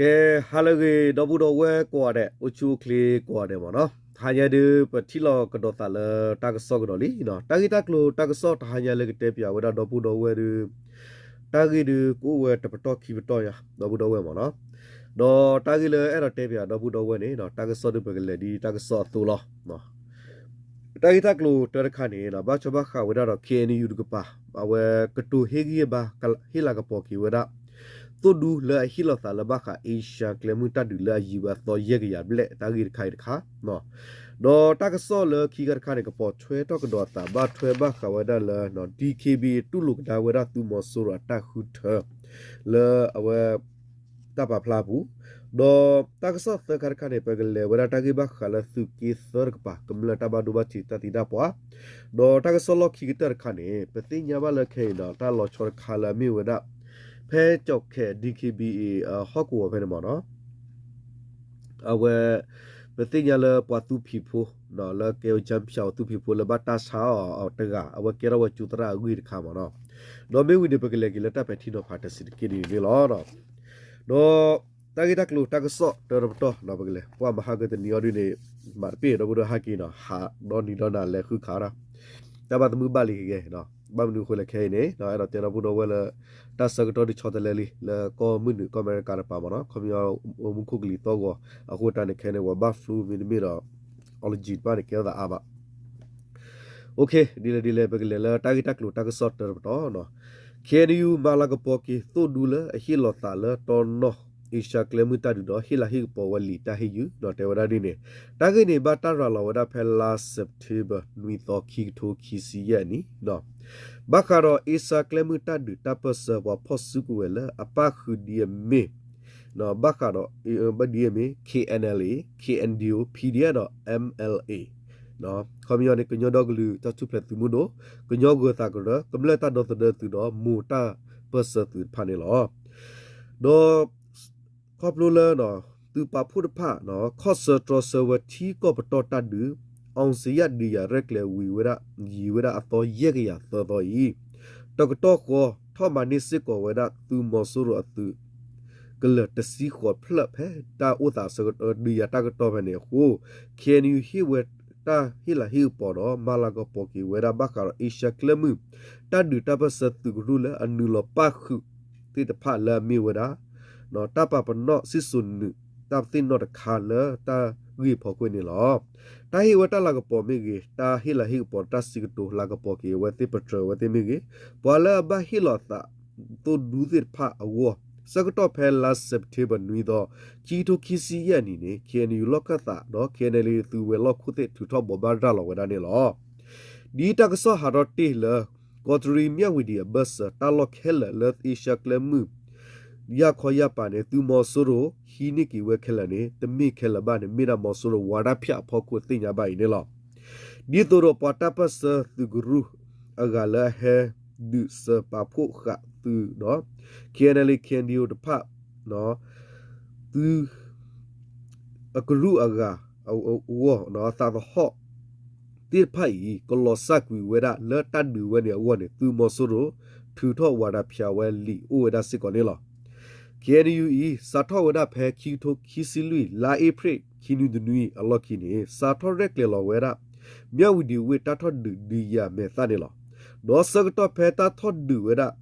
ကဲ ဟါလၢအဂ့ၤ ဒီပုၢ်ဒီဝဲၢ်ကိးဂၤဒဲး အိၣ်ဆူၣ်အိၣ်ချ့ကိးဂၤဒဲးမ့ၢ်နီၤ, တဟါညါဒုး ပထံၣ်လိာ်ကဒီးသးလၢတၢ်ကစီၣ်ကဒီးလံနီၤ, တၢ်ဂ့ၢ်တၢ်ကျိၤတၢ်ကစီၣ်တဟါညါလၢကတဲပၠးဝဲဒၣ်ဒီပုၢ်ဒီဝဲၢ်ဒုး တၢ်ဂ့ၢ်ဒုးကအိၣ်ဝဲတပတီၢ်ခံပတီၢ်ညါ ဒီပုၢ်ဒီဝဲၢ်မ့ၢ်နီၤ, ဒီးတၢ်ဂ့ၢ်လၢအဲၣ်ဒိးတဲပၠးဒီပုၢ်ဒီဝဲၢ်န့ၣ် တၢ်ကစီၣ်ဒုးပကလဲၤဒ်တၢ်ကစီၣ်အသိးလီၤ. တၢ်ဂ့ၢ်တၢ်ကျိၤတၢတခါန့ၣ် ဘၣ်ဆီဘၣ်ဃးဝဲဒၣ်ဒီး K N U တကပၤ အဝဲကတိၤဟ့ၣ်ဂံၢ်ဟ့ၣ်ဘါ ဟ့ၣ်လၤကပီၤက့ၤဝဲဒၣ် သိၣ်ဒူလၢအဟ့ၣ်လီၤသးလၢဘၣ်ဃး Asia ကျဲမုၢ်တၢ်ဒုးလၢအယံၤဝဲအသီယဲၢ်ကယၤဘျဲၣ် တၢ်ဂ့ၢ်တခါအံၤတခါ, ဒီးတၢ်ကစီၣ်လၢခံခါတခါန့ၣ် ကပိာ်ထွဲထီၣ်ကဒီးအသး ဘၣ်ထွဲဘၣ်ဃးဝဲဒၣ်လၢ D K B A တူၢ်လိာ်ကဒါဝဲဒၣ်သုးမီၤစိရိၤအတၢ်ဃုထၢ လၢအဝဲ တၢ်ပာ်ဖျါအပူၤ, ဒီးတၢ်ကစီၣ်သၢခါတခါန့ၣ် ပကလဲၤဝဲဒၣ်တၢ်ဂ့ၢ်ဘၣ်ဃးလၢသုးက့သၢတကပၤ ကမျၢၢ်တၢ်ဘၣ်ဒိဘၣ်ထံးတၢ်သံတၢ်ပှၢ်, ဒီးတၢ်ကစီၣ်လီၢ်ခံကတၢၢ်တခါန့ၣ် ပသ့ၣ်ညါဘၣ်လၢခဲအံၤဒီး တၢ်လီၤဆီတခါလၢအမ့ၢ်ဝဲဒၣ် ဖဲကၠီၣ်ခဲး D K B A ဟီၣ်ကဝီၤဖဲန့ၣ်မ့ၢ်နီၤ အဝဲ ပသ့ၣ်ညါလၢပှၤသူဖံးဖိ လၢကဲဝဲ ကၠၢဖၠး အီၤသူဖံးဖိလၢဘၣ်တၢ်ဆါအီၤတဂၤ အဝဲကဲထီၣ်ဝဲကၠိသရၣ်အဂ့ၢ်တခါမ့ၢ်နီၤ, ဒီးမ့ၢ်ဝံၤန့ၣ် ပကလဲၤက့ၤလၢတၢ်ပဲာ်ထံနီၤဖးတဆံးတက့ၢ်န့ၣ်န့ၣ်လီၤ. ဒီးတၢ်ဂ့ၢ်တၢ်ကျိၤတၢ်ကစီၣ်တၢတပတီၢ် ပကလဲၤ ပှၤမဟါကတနံၤအီၤဒ်န့ၣ် မၤတပ့ၢ်ဒီပုၢ်ဒီဝဲၢ်ဟဲက့ၤနီၤ ဟးဒီနံၤဒီနၤလဲၤဃုခးဒီး တၢ်ဘၣ်သမုၢ်ဘၣ်လံကကဲနီၤ, ဘၣ်မနုၤအဃိလဲၣ်ခဲအံၤန့ၣ် အဲၣ်ဒိးတဲဒီပုၢ်ဒီဝဲၢ်လၢ တၢ်ဆၢကတီၢ်ဒုးဆီတလဲလံ လၢကီၢ်မုၢ်နုာ်ကီၢ်အမဲရကၤတပၤမ့ၢ်နီၤ, ခီပညီ မူခိၣ်ကလံၤသီၣ်ဂီၤ အဃိတၢ်န့ၣ်ခဲန့ၣ် ပှၤဘၣ် flu မ့တမ့ၢ်ဒီး allergy တဖၣ်န့ၣ် ကဲထီၣ်သးအါဘၣ် ဒ်လဲၣ်ဒ်လဲၣ် ပကလဲၤလၢတၢ်ဂ့ၢ်တၢ်ကျိၤတၢ်ကစီၣ်တၢတပတီၢ်နီၤ, K N U မၤလၤကပီၤက့ၤသိၣ်ဒူလၢအဟ့ၣ်လီၤသးလၢတီနီၢ် အ့ရှါကျဲမုၢ်တၢ်ဒုးဒီး ဟ့ၣ်လၤဟ့ၣ်ကပီၤဝဲလံာ်တၢ်ဟ့ၣ်ယုၢ်နီၤ တဲဝဲဒၣ်ဒ်န့ၣ်, တၢ်ဂ့ၢ်န့ၣ်ဘၣ်တၢ်ရၤလီၤဝဲဒၣ်ဖဲလါ September နွံသီ ခံကထိခံဆံယဲၢ်နံၣ် ဘၣ်ဃးဒီးအ့ရှါကျဲမုၢ်တၢ်ဒုးတၢ်ပၢၢ်ဆၢပှၤဖီၣ်စုကဝဲၤလၢအပၣ်ဃုာ်ဒ်အမ့ၢ် ဘၣ်ဃးဒီး ဒ်အမ့ၢ် K N L A, K N D O, P D F ဒီး M L A ခီပညီန့ၣ် ကညီဒီကလုာ်တၢ်ထူၣ်ဖျဲးသုးမုၢ်ဒိၣ်, ကညီဂၢၤသးကရၢ, ကမျၢၢ်တၢ်ဒီသဒၢသုးဒီး မိၢ်တၢ်ပၢၢ်ဆၢသုးတဖၣ်န့ၣ်လီၤ. ဒီး ခီဖျိလၢ သုးပာ်ဖှိၣ်တဖၣ် ခီၣ်ဆၢတြီဆၢဝဲထံကီၢ်ပတီၢ်တၢ်ဒုး, အောင်ဇေယျ ဒုးယၤရဲၣ်ကျဲၤဝံၤဝဲဒၣ် ယံၤဝဲဒၣ်အသီယဲၢ်ကယၤသၢသီအံၤ, တကတီၢ်ဃီ ထီၣ်မၤန့ၢ်စ့ၢ်ကီးဝဲဒၣ်သုးမီၤစိရိၤအသုး ကလၢာ်တဆံဃိးဖျၢၣ်ဖဲတၢ်အိၣ်သးအဆၢကတီၢ် ဒုးယၤတၢ်ကတီၢ်ဖဲန့ၣ်အဃိ K N U ဟ့ၣ်ဝဲတၢ်ဟ့ၣ်လၤဟ့ၣ်ကပီၤဒီး မၤလၤကပီၤက့ၤဝဲဒၣ်ဘၣ်ဃးဒီးအ့ရှါကျဲမုၢ် တၢ်ဒုးတၢ်ပၢၢ်ဆၢသုးကရူၢ်လၢအနုာ်လီၤပၣ်ဃုာ်သ့ၣ်တဖၣ်လၢအမ့ၢ်ဝဲဒၣ် တၢ်ပာ်ပနီၣ်စံၣ်စိၤနုာ်တၢ်သ့ၣ်နီၣ်တခါလၢတၢ်ဂ့ၢ်ဖီခိၣ်န့ၣ်လီၤ. တၢ်ဟ့ၣ်ဝဲတၢ်လၤကပီၤမ့ၢ်ဂ့ၤ, တၢ်ဟ့ၣ်လၤဟ့ၣ်ကပီၤတၢ်စံးကတိၤလၤကပီၤက့ၤအဝဲသ့ၣ် ပတြၢၤအဝဲသ့ၣ်မ့ၢ်ဂ့ၤ, ပှၤလၢအဘၣ်ဟ့ၣ်လီၤအသးသိၣ်ဒူသ့ၣ်တဖၣ်အဂီၢ် ဆၢကတီၢ်ဖဲလါ September နွံသီ ခံကထိခံဆံယဲၢ်နံၣ်န့ၣ် K N U လီၢ်ခၢၣ်သးဒီး K N L A သုးဝဲၤလီၢ်ခိၣ်သ့ၣ်ထုးထီၣ်ဘိးဘၣ်ရၤလီၤဝဲဒၣ်န့ၣ်လီၤ. ဒ်တၢ်ကစီၣ်ဟးထီၣ်တ့ၢ်လၢ ကီးတရံးမၠၣ်ဝံၤဒံးအဘၢၣ်စၢၤ တၢ်လီၢ်ခဲလၢာ်လၢအ့ရှါကျဲမုၢ် ယၢ်ခီယၢ်ပၤန့ၣ် သုးမီၤစိရိၤဟံးန့ၢ်က့ၤဝဲခဲလၢာ်န့ၣ် တမ့ၢ်ခဲလၢာ်ဘၣ်န့ၣ် မ့ၢ်ဒၣ်မီၤစိရိၤဝါဒဖြန့်အဖီခိၣ်သ့ၣ်ညါဘၣ်အံၤန့ၣ်လီၤ. ဒ်သိးဒီးပှၤတၢ်ပၢၢ်ဆၢသုးကရူၢ်အဂၤလၢအဟဲဒုးစၢၤပာ်ဖှိၣ်ဃာ်သုးဒီး K N L A K N D O တဖၣ် သုး အကရူၢ်အဂၤအဂီၢ် သးသဟီၣ်သ့ၣ်တဖၣ်အံၤ ကလီၤစၢ်ကွံာ်ဝဲဒၣ်လၢတၢ်ဒုးဝဲန့ၣ်အဂီၢ်န့ၣ် သုးမီၤစိရိၤထုးထီၣ်ဝါဒဖြန့်ဝဲလံာ်အိၣ်ဝဲဒၣ်စ့ၢ်ကီးန့ၣ်လီၤ. K N U အံၤ စးထီၣ်ဝဲဒၣ်ဖဲခံကထိခံဆံလွံၢ် လါအ့ဖြ့ၣ်ခံနွံတနွံအလီၢ်ခံန့ၣ် စးထီၣ်ရဲၣ်ကျဲၤလီၤဝဲဒၣ် မၠၣ်ဝံၤဒံးဝ့ၢ်တၢ်ထီၣ်ဒုးဒုးယၤမဲာ်သၣ်န့ၣ်လီၤ. ဒီးဆၢကတီၢ်ဖဲတၢ်ထီၣ်ဒုးဝဲဒၣ်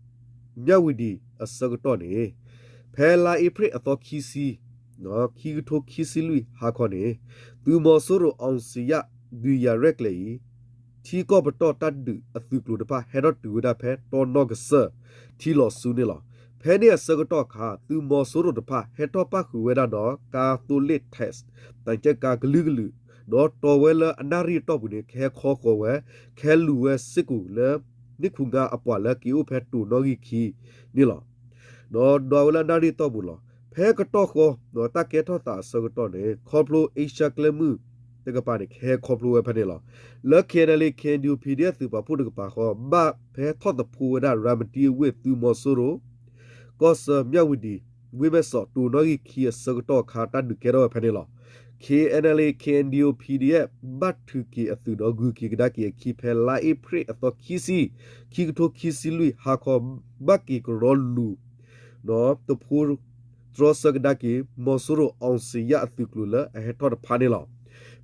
မၠၣ်ဝံၤဒံးအဆၢကတီၢ်န့ၣ် ဖဲလါအ့ဖြ့ၣ်အသီခံဆံ ခံကထိခံဆံလွံၢ်ဟါခီန့ၣ် သုးမီၤစိရိၤ အောင်ဇေယျ ဒုးယၤရဲၣ်ကျဲၤအံၤ ထံကီၢ်ပတီၢ်တၢ်ဒုးအသုးကျိၤတဖၣ် ဟဲထီၣ်တုၤဝဲဒၣ်ဖဲတီနီၢ်ကစၢၢ် ထံလီၤဆူန့ၣ်လီၤ. ဖဲန့ၣ်အဆၢကတီၢ်အခါ သုးမီၤစိရိၤတဖၣ် ဟဲထီၣ်ပၣ်ဃုာ်ဝဲဒၣ်ဒီး ကါသိလ့ၣ် tank တၢ်ကါကလုာ်ကလုာ် ဒီးတီၤဝဲလၢအနၣ်ရံၣ်အတီၢ်ပူၤန့ၣ် ကဟဲခီဃီၤဝဲ ကဟဲလူၤဝဲစ့ၢ်ကီးလၢ န့ၣ်ခူငါအပှၤလၢက့ၤအိၣ်ဖဲတိၤနီၣ်ဂံၢ်ခံန့ၣ်လီၤ. ဒီးဒွးဝဲလၢအနၣ်ရံၣ်အတီၢ်ပူၤလီၤ. ဖဲကတီၢ်ဃီ ဒီးတၢ်ကဲထီၣ်သးအဆၢကတီၢ်န့ၣ် ခီဖျိအ့ရှါကျဲမုၢ်တကပၤန့ၣ် ကဟဲခီဖျိဝဲဖဲန့ၣ်လီၤ. လၢ K N L A K N D O P D F သုးပာ်ဖှိၣ်တကပၤဃီ ဘၣ်ဖဲထီၣ်သဖှိဝဲဒၣ် ရၤမတံအဝ့ၢ် သုးမီၤစိရိၤ ကီၢ်ဆၢမၠၣ်ဝံၤဒံး ဝ့ၢ်မဲၢ်စီး တိၤနီၣ်ဂံၢ်ခံအဆၢကတီၢ်အခါ တၢ်ဒုးကဲထီၣ်ဝဲဖဲန့ၣ်လီၤ. K N L A K N D O P D F ဘၣ်ထုးက့ၤအသုးဒီးဂုၤက့ၤကဒါက့ၤအခံ ဖဲလါအ့ဖြ့ၣ်အသီခံဆံ ခံကထိခံဆံလွံၢ်ဟါခီ ဘၣ်က့ၤကရီလူၤ သဖှိ တြီဆၢကဒါက့ၤ မီၤစိရိၤ အောင်ဇေယျ အသုးကျိၤလၢအဟဲထီၣ်တဖၣ်န့ၣ်လီၤ.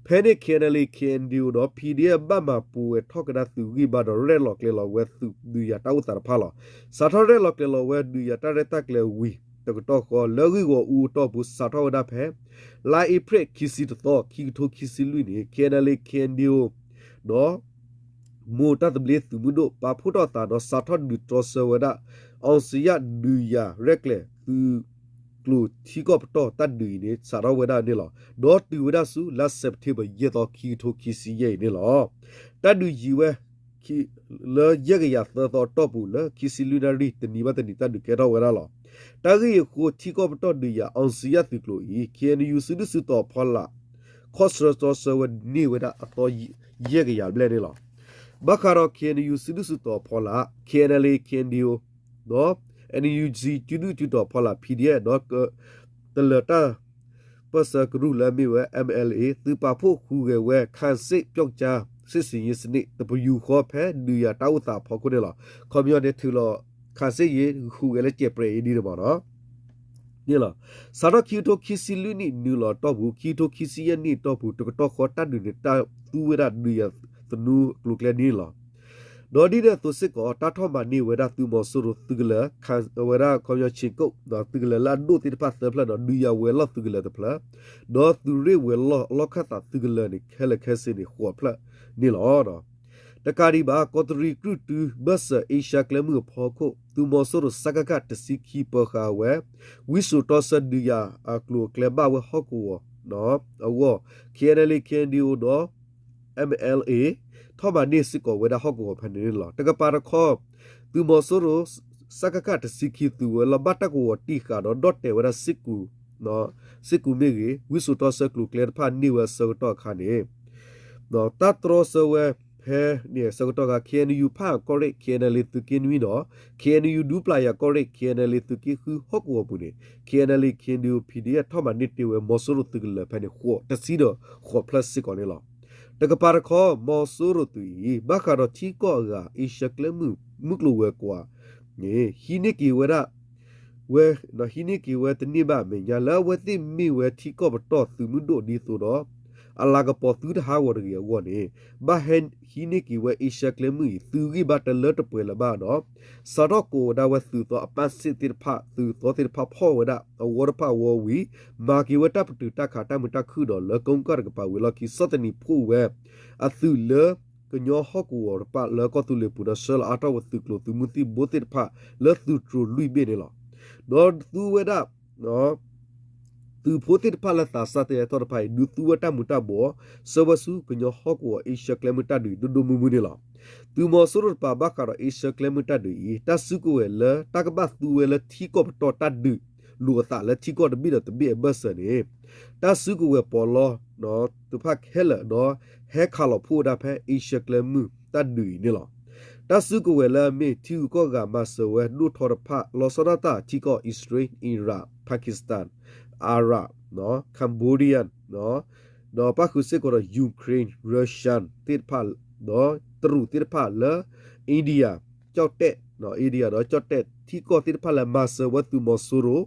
ဖဲန့ၣ် K N L A K N D O ဒီး P D F ဘၣ်မၤပူၤဝဲထီၣ်ကဒါသုးဂံၢ်ဘါဒီး ရဲၣ်လီၤကျဲၤလီၤဝဲသုးဒုးယၤတၢ်အိၣ်သးတဖၣ်လီၤ. စးထီၣ်ရဲၣ်လီၤကျဲၤလီၤဝဲဒုးယၤတၢ်ရဲၣ်တၢ်ကျဲၤဝံၤတကတီၢ်ဃီ လၢဂ့ၢ်ဂီၢ်အူအတီၢ်ပူၤ စးထီၣ်ဝဲဒၣ်ဖဲ လါအ့ဖြ့ၣ်ခံဆံတသီ ခံကထိခံဆံလွံၢ်န့ၣ် K N L A K N D O ဒီး မိၢ်တၢ်သဘျ့သုးမုၢ်ဒိၣ် ပာ်ဖှိၣ်ထီၣ်အသးဒီး စးထီၣ်ဒုးတြီဆၢဝဲဒၣ် အောင်ဇေယျ ဒုးယၤရဲၣ်ကျဲၤသုးကျိၤထံကီၢ်ပတီၢ်တၢ်ဒုးအံၤန့ၣ် စးထီၣ်ဝဲဒၣ်န့ၣ်လီၤ. ဒီးတုၤဝဲဒၣ်ဆူ လါစဲးပထ့ဘၢၣ် ယဲၢ်သီ ခံကထိခံဆံယဲၢ်အံၤန့ၣ်လီၤ. တၢ်ဒုးယံၤဝဲ လၢယဲၢ်ကယၤသၢသီအတီၢ်ပူၤ လၢခံဆံလွံၢ်နၣ်ရံၣ် တနံၤဘၣ်တနံၤတၢ်ဒုးကဲထီၣ်ဝဲဒၣ်လီၤ. တၢ်ဂ့ၢ်အံၤအဃိ ထံကီၢ်ပတီၢ်ဒုးယၤ အောင်ဇေယျ သုးကျိၤအံၤ K N U စုဒုၣ်စုတီၤအဖီလာ် ခီၣ်ဆၢတြီဆၢဝဲန့ၢ်ဝဲဒၣ်အသီယဲၢ်ကယၤဘျဲၣ်န့ၣ်လီၤ. ဘၣ်ဃးဒီး K N U စုဒုၣ်စုတီၤအဖီလာ် K N L A K N D O ဒီး N U G စုဒုၣ်စုတီၤအဖီလာ် P D F ဒီး တလၢၤတၢ်ပၢၢ်ဆၢကရူၢ်လၢအမ့ၢ်ဝဲ M L A သုးပာ်ဖှိၣ်ဟူးဂဲၤဝဲ ခံစစ်ပျောက်ကျား စစ်ဆင်ရေးစနစ် တပယူာ်ဃီဖဲ ဒုးယၤတၢ်အိၣ်သးအဖီခိၣ်န့ၣ်လီၤ. ခီပညီန့ၣ် ထုးလီၤ ခံစစ်ရေး ဟူးဂဲၤလၢ ကျဲးပြဲးအံၤ ဒ်န့ၣ်မ့ၢ်နီၤ န့ၣ်လီၤ. စးထီၣ်ခံကထိခံဆံလွံၢ်နံၣ်နုာ်လီၤအတီၢ်ပူၤ ခံကထိခံဆံယဲၢ်နံၣ်အတီၢ်ပူၤ တကတီၢ်ဃီတၢ်ဒုးန့ၣ် တၢ်သူဝဲဒၣ်ဒုးယၤသနူအကျိၤအကျဲဒ်န့ၣ်လီၤ. ဒီးဒ်န့ၣ်အသိးစ့ၢ်ကီး တၢ်ထီၣ်မၤန့ၢ်ဝဲဒၣ်သုးမီၤစိရိၤသုးကလၢၤ ဝဲဒၣ်ခီပညီ ခြေကုပ် သုးကလၢၤလၢအဒိၣ်သ့ၣ်တဖၣ်သၢဖျၢၣ်ဒီး ဒုးယၤဝဲၤလီၢ်သုးကလၢၤတဖျၢၣ် ဒီးသုးရ့ၣ်ဝဲၤလီၢ်အလီၢ်ခၢၣ်သးသုးကလၢၤန့ၣ် ခဲလၢာ်ခဲဆ့န့ၣ် ဃိးဖျၢၣ်န့ၣ်လီၤ. တကးဒံးဘၣ် ကီးတရံးကြုၢ်တုဘၢၣ်စၢၤ အ့ရှါကျဲမုၢ်အဖီခိၣ် သုးမီၤစိရိၤ စကခ တဆံခံ ပၢၤဃာ်ဝဲ ဝံစိာ်တီဆၢဒုးယၤအကျိၤအကျဲဘၣ်ဝဲဟီၣ်ကဝီၤအဂီၢ် K N L A K N D O ဒီး M L A ထီၣ်မၤန့ၢ်စ့ၢ်ကီးဝဲဒၣ်ဟီၣ်ကဝီၤဖဲန့ၣ်န့ၣ်လီၤ. တကပၤတခီ သုးမီၤစိရိၤ စကခ တဆံခံ သုးဝဲၤလီၢ်ဘၣ်တၢ်ကဝီၤတံၢ်ဃာ်ဒီး ဒီၣ်တဲာ်ဝဲဒၣ် စ့ၢ်ကူးမ့ၢ်ဂ့ၤ ဝံစိာ်တီဆၢကျိၤကျဲတဖၣ်န့ၢ်ဝဲအဆၢကတီၢ်အခါန့ၣ် တၢ်တြီဆၢဝဲဖဲန့ၣ်အဆၢကတီၢ်အခါ K N U ဖၣ်အၣ်ကီၢ်ရ့ၣ် K N L A သုးက့နွံဒီး K N U ဒူပျၢ်ယၤကီၢ်ရ့ၣ် K N L A သုးက့ဃုဟီၣ်ကဝီၤပူၤန့ၣ် K N L A K N D O P D F ထီၣ်မၤန့ၢ်တ့ၢ်ဝဲမီၤစိရိၤသုးကလၢၤဖဲန့ၣ် ဃိး တဆံဒီးဃိးဖျၢၣ်စ့ၢ်ကီးန့ၣ်လီၤ. တကပၤတခီ မီၤစိရိၤသုးအံၤ ဘၣ်ဃးဒီးထံကီၢ်အဂၤ အ့ရှၢကျဲမုၢ် မုၢ်ကျိၤဝဲၤကွာ်န့ၣ် ဟံးန့ၢ်က့ၤဝဲဒၣ် ဝဲ ဟံးန့ၢ်က့ၤဝဲတန့ၢ်ဘၣ်အမဲာ်ညါ လၢအဝဲသ့ၣ်မ့ၢ်ဝဲထံကီၢ်ပတီၢ်သုးမုၢ်ဒိၣ်ဒ်သိးဒီး အလၤကပီၤသုတဟးဂီၤတဂ့ၤအဂီၢ်န့ၣ် ဘၣ်ဟဲဟံးန့ၢ်က့ၤဝဲ အ့ရှၢကျဲမုၢ်အံၤ သုးဂံၢ်ဘါတလၢတပှဲၤလၢၤဘၣ်ဒီး စးထီၣ်ကိးဝဲဒၣ်ဝဲသုးသီအပၣ်စ့ၣ်သ့ၣ်တဖၣ် သုးသီသ့ၣ်တဖၣ်ဖီၣ်ဝဲဒၣ်အဝီတဖၣ်အဝီဝံၤ မၤက့ၤဝဲတၢ်ပတုာ်တၢ်ခးတၢ်မုာ်တၢ်ခုၣ်ဒီး လၢကိကၣ်တကပၤဝံၤလီၢ်ခံ ဆီၣ်သနံးဖှိၣ်ဝဲ အသုးလၢ ကညီဟီၣ်ကဝီၤတဖၣ်လၢကီၢ်သူလ့ၤပူၤဒီး ဆှၢလီၤအါထီၣ်ဝဲသုးကျိၤသုးမုၢ်သံၣ်ဘိသ့ၣ်တဖၣ်လၢသုးတြိၤလွံၢ်ဘ့ၣ်န့ၣ်လီၤ. ဒီးသူဝဲဒၣ် သုးဖိသ့ၣ်တဖၣ်လၢသးစၢ်သ့ၣ်ဟဲထီၣ်တဖၣ်အံၤ ဒုးသူဝဲတၢ်မူၤတၢ်ဘှီး ဆှၢဝဲဆူကညီဟီၣ်ကဝီၤအ့ရှၢကျဲမုၢ်တၢ်ဒုးအံၤ ဒိၣ်ဒိၣ်မုၢ်မုၢ်န့ၣ်လီၤ. သုးမီၤစိရိၤတပၤ ဘၣ်ဃးဒီးအ့ရှၢကျဲမုၢ်တၢ်ဒုးအံၤ တၢ်စုကဝဲၤလၢတၢ်ကဘၣ်သူဝဲလၢထံကီၢ်ပတီၢ်တၢ်ဒုးလိာ်အသးလၢထံကီၢ်တဘ့ၣ်ဒီးတဘ့ၣ်အဘၢၣ်စၢၤန့ၣ် တၢ်စုကဝဲၤပီးလီ တဖၣ်ခဲလၢာ်ဒီး ဟဲခးလီၤဖှိၣ်ဝဲဒၣ်ဖဲအ့ရှၢကျဲမုၢ်တၢ်ဒုးအံၤန့ၣ်လီၤ. တၢ်စုကဝဲၤလၢအမ့ၢ်ထံဂုၤကီၢ်ဂၤမၤစၢၤဝဲဒိၣ်ထီၣ်တဖၣ် လီၤဆီဒၣ်တၢ်ထံကီၢ် Israel, Iraq, Pakistan, Arab, Cambodia ဒီးပၣ်ဃုာ်စ့ၢ်ကီးဒီး Ukraine, Russia သ့ၣ်တဖၣ် ဒီးတရူးသ့ၣ်တဖၣ်လၢ India ကၠီၣ်တဲၣ် India ဒီးကၠီၣ်တဲၣ်ထံကီၢ်သ့ၣ်တဖၣ်လၢမၤစၢၤဝဲသုးမီၤစိရိၤ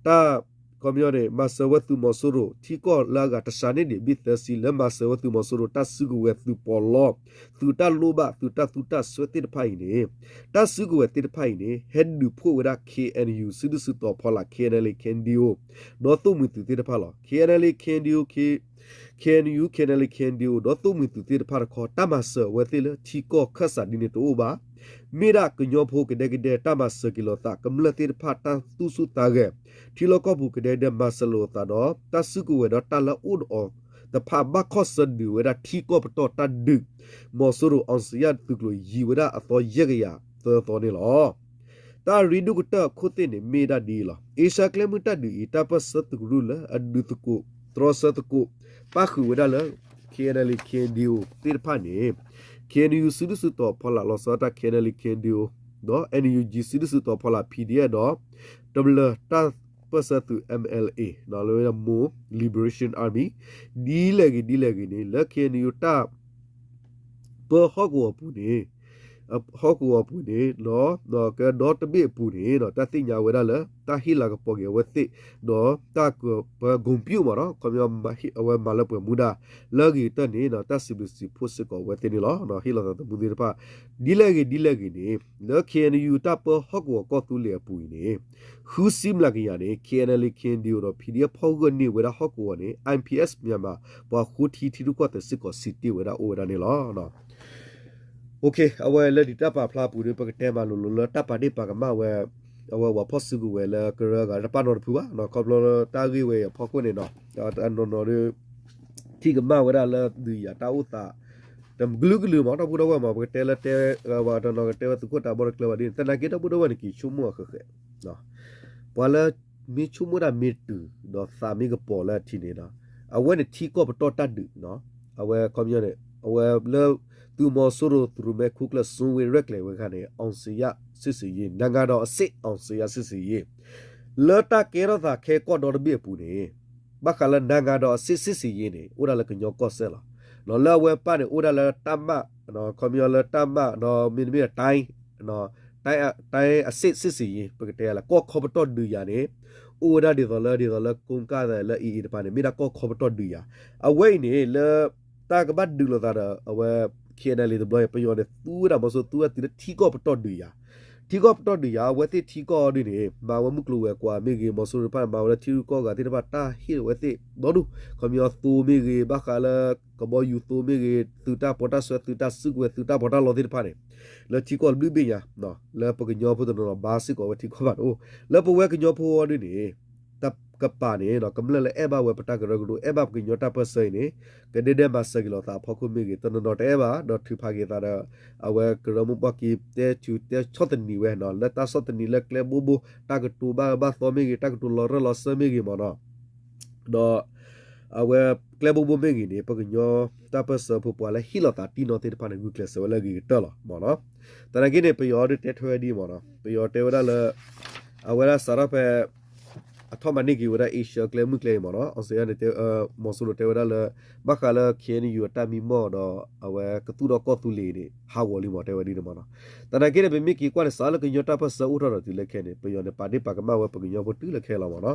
တၢ် ခီပညီန့ၣ် မၤစၢၤဝဲသုးမီၤစိရိၤ ထံကီၢ်လၢအဂၤတစှၤန့ၢ်ဒံးဘ့ၣ်သၢဆံ လၢမၤစၢၤဝဲသုးမီၤစိရိၤ တၢ်စုကဝဲၤသုးပီးလီ သုးတၢ်လိၣ်ဘၣ် သုးတၢ်သူတၢ်စွဲသ့ၣ်တဖၣ်အံၤန့ၣ် တၢ်စုကဝဲၤသ့ၣ်တဖၣ်အံၤန့ၣ် ဟဲဒုးဖှိၣ်ဝဲဒၣ် K N U စုဒုၣ်စုတီၤဖီလာ် K N L A K N D O ဒီးသိၣ်မှံၤသုးသ့ၣ်တဖၣ်လီၤ. K N L A K N D O K K N U K N L A K N D O ဒီးသိၣ်မှံၤသုးသ့ၣ်တဖၣ်တခီ တၢ်မၤစၢၤအဝဲသ့ၣ်လၢထံကီၢ်ခၢၣ်စးဒ်န့ၣ်တအိၣ်ဘၣ်. မ့ၢ်ဒၣ်ကညီဖိကဒဲကဒဲတၢ်မၤစၢၤက့ၤလိာ်သး ကမျၢၢ်သ့ၣ်တဖၣ်တၢ်သူၣ်ဆူၣ်သးဂဲၤ ထံလီၢ်ကီၢ်ပူၤကဒဲကဒဲမၤစၢၤလိာ်အသးဒီး တၢ်စုကဝဲၤဒီးတၢ်လၢအိၣ်ဒီးအီၤတဖၣ်ဘၣ်ခီၣ်ဆၢဒုးဝဲဒၣ်ထံကီၢ်ပတီၢ်တၢ်ဒုး မီၤစိရိၤ အောင်ဇေယျ သုးကျိၤယံၤဝဲဒၣ်အသီယဲၢ်ကယၤသၢသီန့ၣ်လီၤ. တၢ်ရ့ဒိၣ်ကတၢၢ်အခိၣ်သ့ၣ်န့ၣ် မ့ၢ်ဒၣ်ဒ်အံၤလီၤ. အ့ရှါကျဲမုၢ်တၢ်ဒုးအံၤ တၢ်ပၢၢ်ဆၢသုးကရူၢ်လၢအဒုးသကိး တြီဆၢသကိး ပၣ်ဃုာ်ဝဲဒၣ်လၢ K N L A K N D O သ့ၣ်တဖၣ်န့ၣ် K N U စုဒုၣ်စုတီၤဖီလာ်လီၤဆီဒၣ်တၢ် K N L A K N D O ဒီး N U G စုဒုၣ်စုတီၤဖီလာ် P D F ဒီး တဘျၢတၢ်ပၢၢ်ဆၢသုး M L A လၢ Mon Liberation Army ဒ်လဲၣ်ဂ့ၤဒ်လဲၣ်ဂ့ၤန့ၣ် လၢ K N U တၢ် ပၢဟီၣ်ကဝီၤပူၤန့ၣ် ဟီၣ်ကဝီၤအပူၤန့ၣ် ကဒီတဘ့ၣ်အပူၤန့ၣ် တၢ်သ့ၣ်ညါဝဲဒၣ်လၢ တၢ်ဟ့ၣ်လၤကပီၤက့ၤအဝဲသ့ၣ် ဒီးတၢ်ကပၢ ဂုဏ်ပြု မ့ၢ်နီၤ ခီပညီ အဝဲမၤလၢပှဲၤမူဒါ လၢအဂ့ၤကတၢၢ်န့ၣ် တၢ်စံးဘျုးစံးဖှိၣ်စ့ၢ်ကီးအဝဲသ့ၣ်န့ၣ်လီၤ. ဟ့ၣ်လီၤသးသမူသ့ၣ်တဖၣ် ဒ်လဲၣ်ဂ့ၤဒ်လဲၣ်ဂ့ၤန့ၣ် လၢ K N U တၢ်ပၢဟီၣ်ကဝီၤကီၢ်သူလ့ၤအပူၤအံၤန့ၣ် ဃုဆံမျးကယၤန့ၣ် K N L A K N D O ဒီး P D F ဖီၣ်ဂၢၢ်န့ၢ်ဝဲဒၣ်ဟီၣ်ကဝီၤန့ၣ် I P S Myanmar ပှၤဃိထံထံရူၢ်ကီၢ်သဲးစ့ၢ်ကီးစံးတ့ၢ်ဝဲဒၣ်အိၣ်ဝဲဒၣ်န့ၣ်လီၤ. အဝဲလၢဒံးတၢ်ပာ်ဖျါအပူၤဒီး ပကတဲမၤလိၤလိၤလၢတၢ်ပာ်ဒ့ၣ်ပာ်ကမၣ်ဝဲ အဝဲပှၤဖီၣ်စုကဝဲၤလၢကရၢအဂၤတပာ်နီတဖုဘၣ် ခီဖျိလၢတၢ်ဂ့ၢ်ဝဲအံၤအဖီခိၣ်န့ၣ်နီၤ တနီၤနီၤဒီး ထံၣ်ကမၣ်ဝဲဒၣ်လၢဒုးယၤတၢ်အိၣ်သး တကလုာ်ကလုာ်မး ဒီပုၢ်ဒီဝဲၢ်မး ပကတဲလၢတဲ ပှၤတနီၤကတဲဝဲသုးခိၣ်တၢ်ဘီတကျၢၤဘၣ်ဒ်န့ၣ် သနာ်က့ဒီပုၢ်ဒီဝဲၢ်န့ၣ် က့ၤဆိကမိၣ်အဃဲးဃဲး ပှၤလၢမ့ၢ်ဆိကမိၣ်တၢ်မ့ၢ်တုၤ ဒီးသးမ့ၢ်ကပီၤလၢအထံးန့ၣ် အဝဲန့ၣ်ထံကီၢ်ပတီၢ်တၢ်ဒုး အဝဲခီပညီန့ၣ် အဝဲလၢ သုးမီၤစိရိၤ သုးရူမဲခိၣ်ကျၢၢ် စွန်းဝင်း ရဲၣ်ကျဲၤဝဲအခါန့ၣ် အောင်ဇေယျစစ်ဆင်ရေး နိုင်ငံတော်အစစ် အောင်ဇေယျစစ်ဆင်ရေး လၢတၢ်ကဲထီၣ်သးခဲကီၢ်ဒီတဘ့ၣ်အပူၤန့ၣ် ဘၣ်ဃးလၢ နိုင်ငံတော်အစစ် စစ်ဆင်ရေး န့ၣ် အိၣ်ဒၣ်လၢကညီကီၢ်စဲၣ်လီၤ. လၢအဝဲပၢ်န့ၣ် အိၣ်ဒၣ်လၢတၢ်မၣ် ခီပညီလၢတၢ်မၣ် ဒီးမ့တမ့ၢ်ဒီး တိုင်း တိုင်းအစစ် စစ်ဆင်ရေး ပကတဲလၢ ကီၢ်ခီပတီၢ်ဒုးယၤန့ၣ် အိၣ်ဝဲဒၣ်ဒ်သိးလၢ ဒ်သိးလၢ ကိကၣ်သဲး လၢ AA တပၤန့ၣ် မ့ၢ်ဒၣ်ကီၢ်ခီပတီၢ်ဒုးယၤ အဝဲအံၤန့ၣ် လၢ တၢ်ကဘၣ်ဒုးလိာ်သးဒီး အဝဲ K N L A တဘျီအံၤ ပယီၤန့ၣ် သူဝဲဒၣ်မီၤစိရိၤ သူဝဲတုၤလၢထံကီၢ်ပတီၢ်ဒုးယၤ ထံကီၢ်ပတီၢ်ဒုးယၤ အဝဲသ့ၣ်ထံကီၢ်အီၤဒ်န့ၣ် မၤဝဲမုၢ်ကျိၤဝဲၤကွာ်မ့ၢ်ဂ့ၤ မီၤစိရိၤတဖၣ်မၤဝဲလၢထံရူၢ်ကီၢ်ဂၤသ့ၣ်တဖၣ် တၢ်ဟ့ၣ်ဝဲသ့ၣ်ဒီဒူၣ် ခီပညီသိမ့ၢ်ဂ့ၤ ဘၣ်ဃးလၢ ကဘီယူၤသိမ့ၢ်ဂ့ၤ သုးတၢ်ပီးတၢ်ဆှၢ သုးတၢ်စုကဝဲၤ သုးတၢ်ပီးတၢ်လီသ့ၣ်တဖၣ်န့ၣ် လၢထံကီၢ်တဘ့ၣ်ဘ့ၣ်ညါ လၢပကညီဖိတနီၤနီၤဘါစ့ၢ်ကီးဝဲထံကီၢ်ဘၣ်တအိၣ် လၢပဝဲကညီဖိအီၤဒ်န့ၣ် တၢ်ကပၤန့ၣ် ကမျၢၢ်လၢအဲၣ်ဘၣ်ဝဲပတၢ်ကရၢကရိ အဲၣ်ဘၣ်ပကညီတၢ်ပၢၢ်ဆၢအံၤန့ၣ် ကဒဲဒဲမၤစၢၤက့ၤလိာ်သးအဖီခိၣ်မ့ၢ်ဂ့ၤ တနီၤနီၤတအဲၣ်ဘၣ် ဒီးထုးဖးက့ၤသးဒီး အဝဲကရၢမိၢ်ပှၢ်က့ၤတဲဆူတဲဆီၣ်သနံးဝဲနီၤ လၢတၢ်ဆီၣ်သနံးလၢကျဲဘိဘိ တၢ်ကတိၤဘၣ်အၢဘၣ်သီမ့ၢ်ဂ့ၤ တၢ်ကတိၤလီၤရၢၢ်လီၤစၢၤမ့ၢ်ဂ့ၤမ့ၢ်နီၤ ဒီး အဝဲကျဲဘိဘိမ့ၢ်ဂ့ၤန့ၣ် ပကညီတၢ်ပၢၢ်ဆၢဖိပှၤလၢဟ့ၣ်လီၤသးတံၢ်နီၢ်သ့ၣ်တဖၣ်န့ၣ် ဂုာ်ကျဲးစၢးဝဲလၢအဂ့ၤကတၢၢ်လီၤမ့ၢ်နီၤ. သနာ်က့န့ၣ် ပယီၤဒုးတဲထွဲဝဲဒ်မ့ၢ်နီၤ ပယီၤတဲဝဲဒၣ်လၢ အဝဲဒၣ်စးထီၣ်ဖဲ အထီၣ်မၤန့ၢ်က့ၤဝဲဒၣ် Asia ကျဲမုၢ်ကျဲအံၤမ့ၢ်နီၤ အောင်ဇေယျန့ၣ် မီၤစိရိၤတဲဝဲဒၣ်လၢ ဘၣ်ဃးလၢ K N U အတၢ်မံမီၢ်ဒီး အဝဲကသူၣ်ထီၣ်ကီၢ်သူလ့ၤန့ၣ် ဟးဂီၤလံမ့ၢ် တဲဝဲဒ်န့ၣ်မ့ၢ်နီၤ. သနာ်က့န့ၣ် ပမ့ၢ်က့ၤကွၢ်န့ၣ် စးလၢကညီတၢ်ပၢၢ်ဆၢအိၣ်ထီၣ်ဒီးတုၤလၢခဲန့ၣ် ပယီၤန့ၣ် ပာ်ဒ့ၣ်ပာ်ကမၣ်ဝဲပကညီဖိတုၤလၢခဲလီၤမ့ၢ်နီ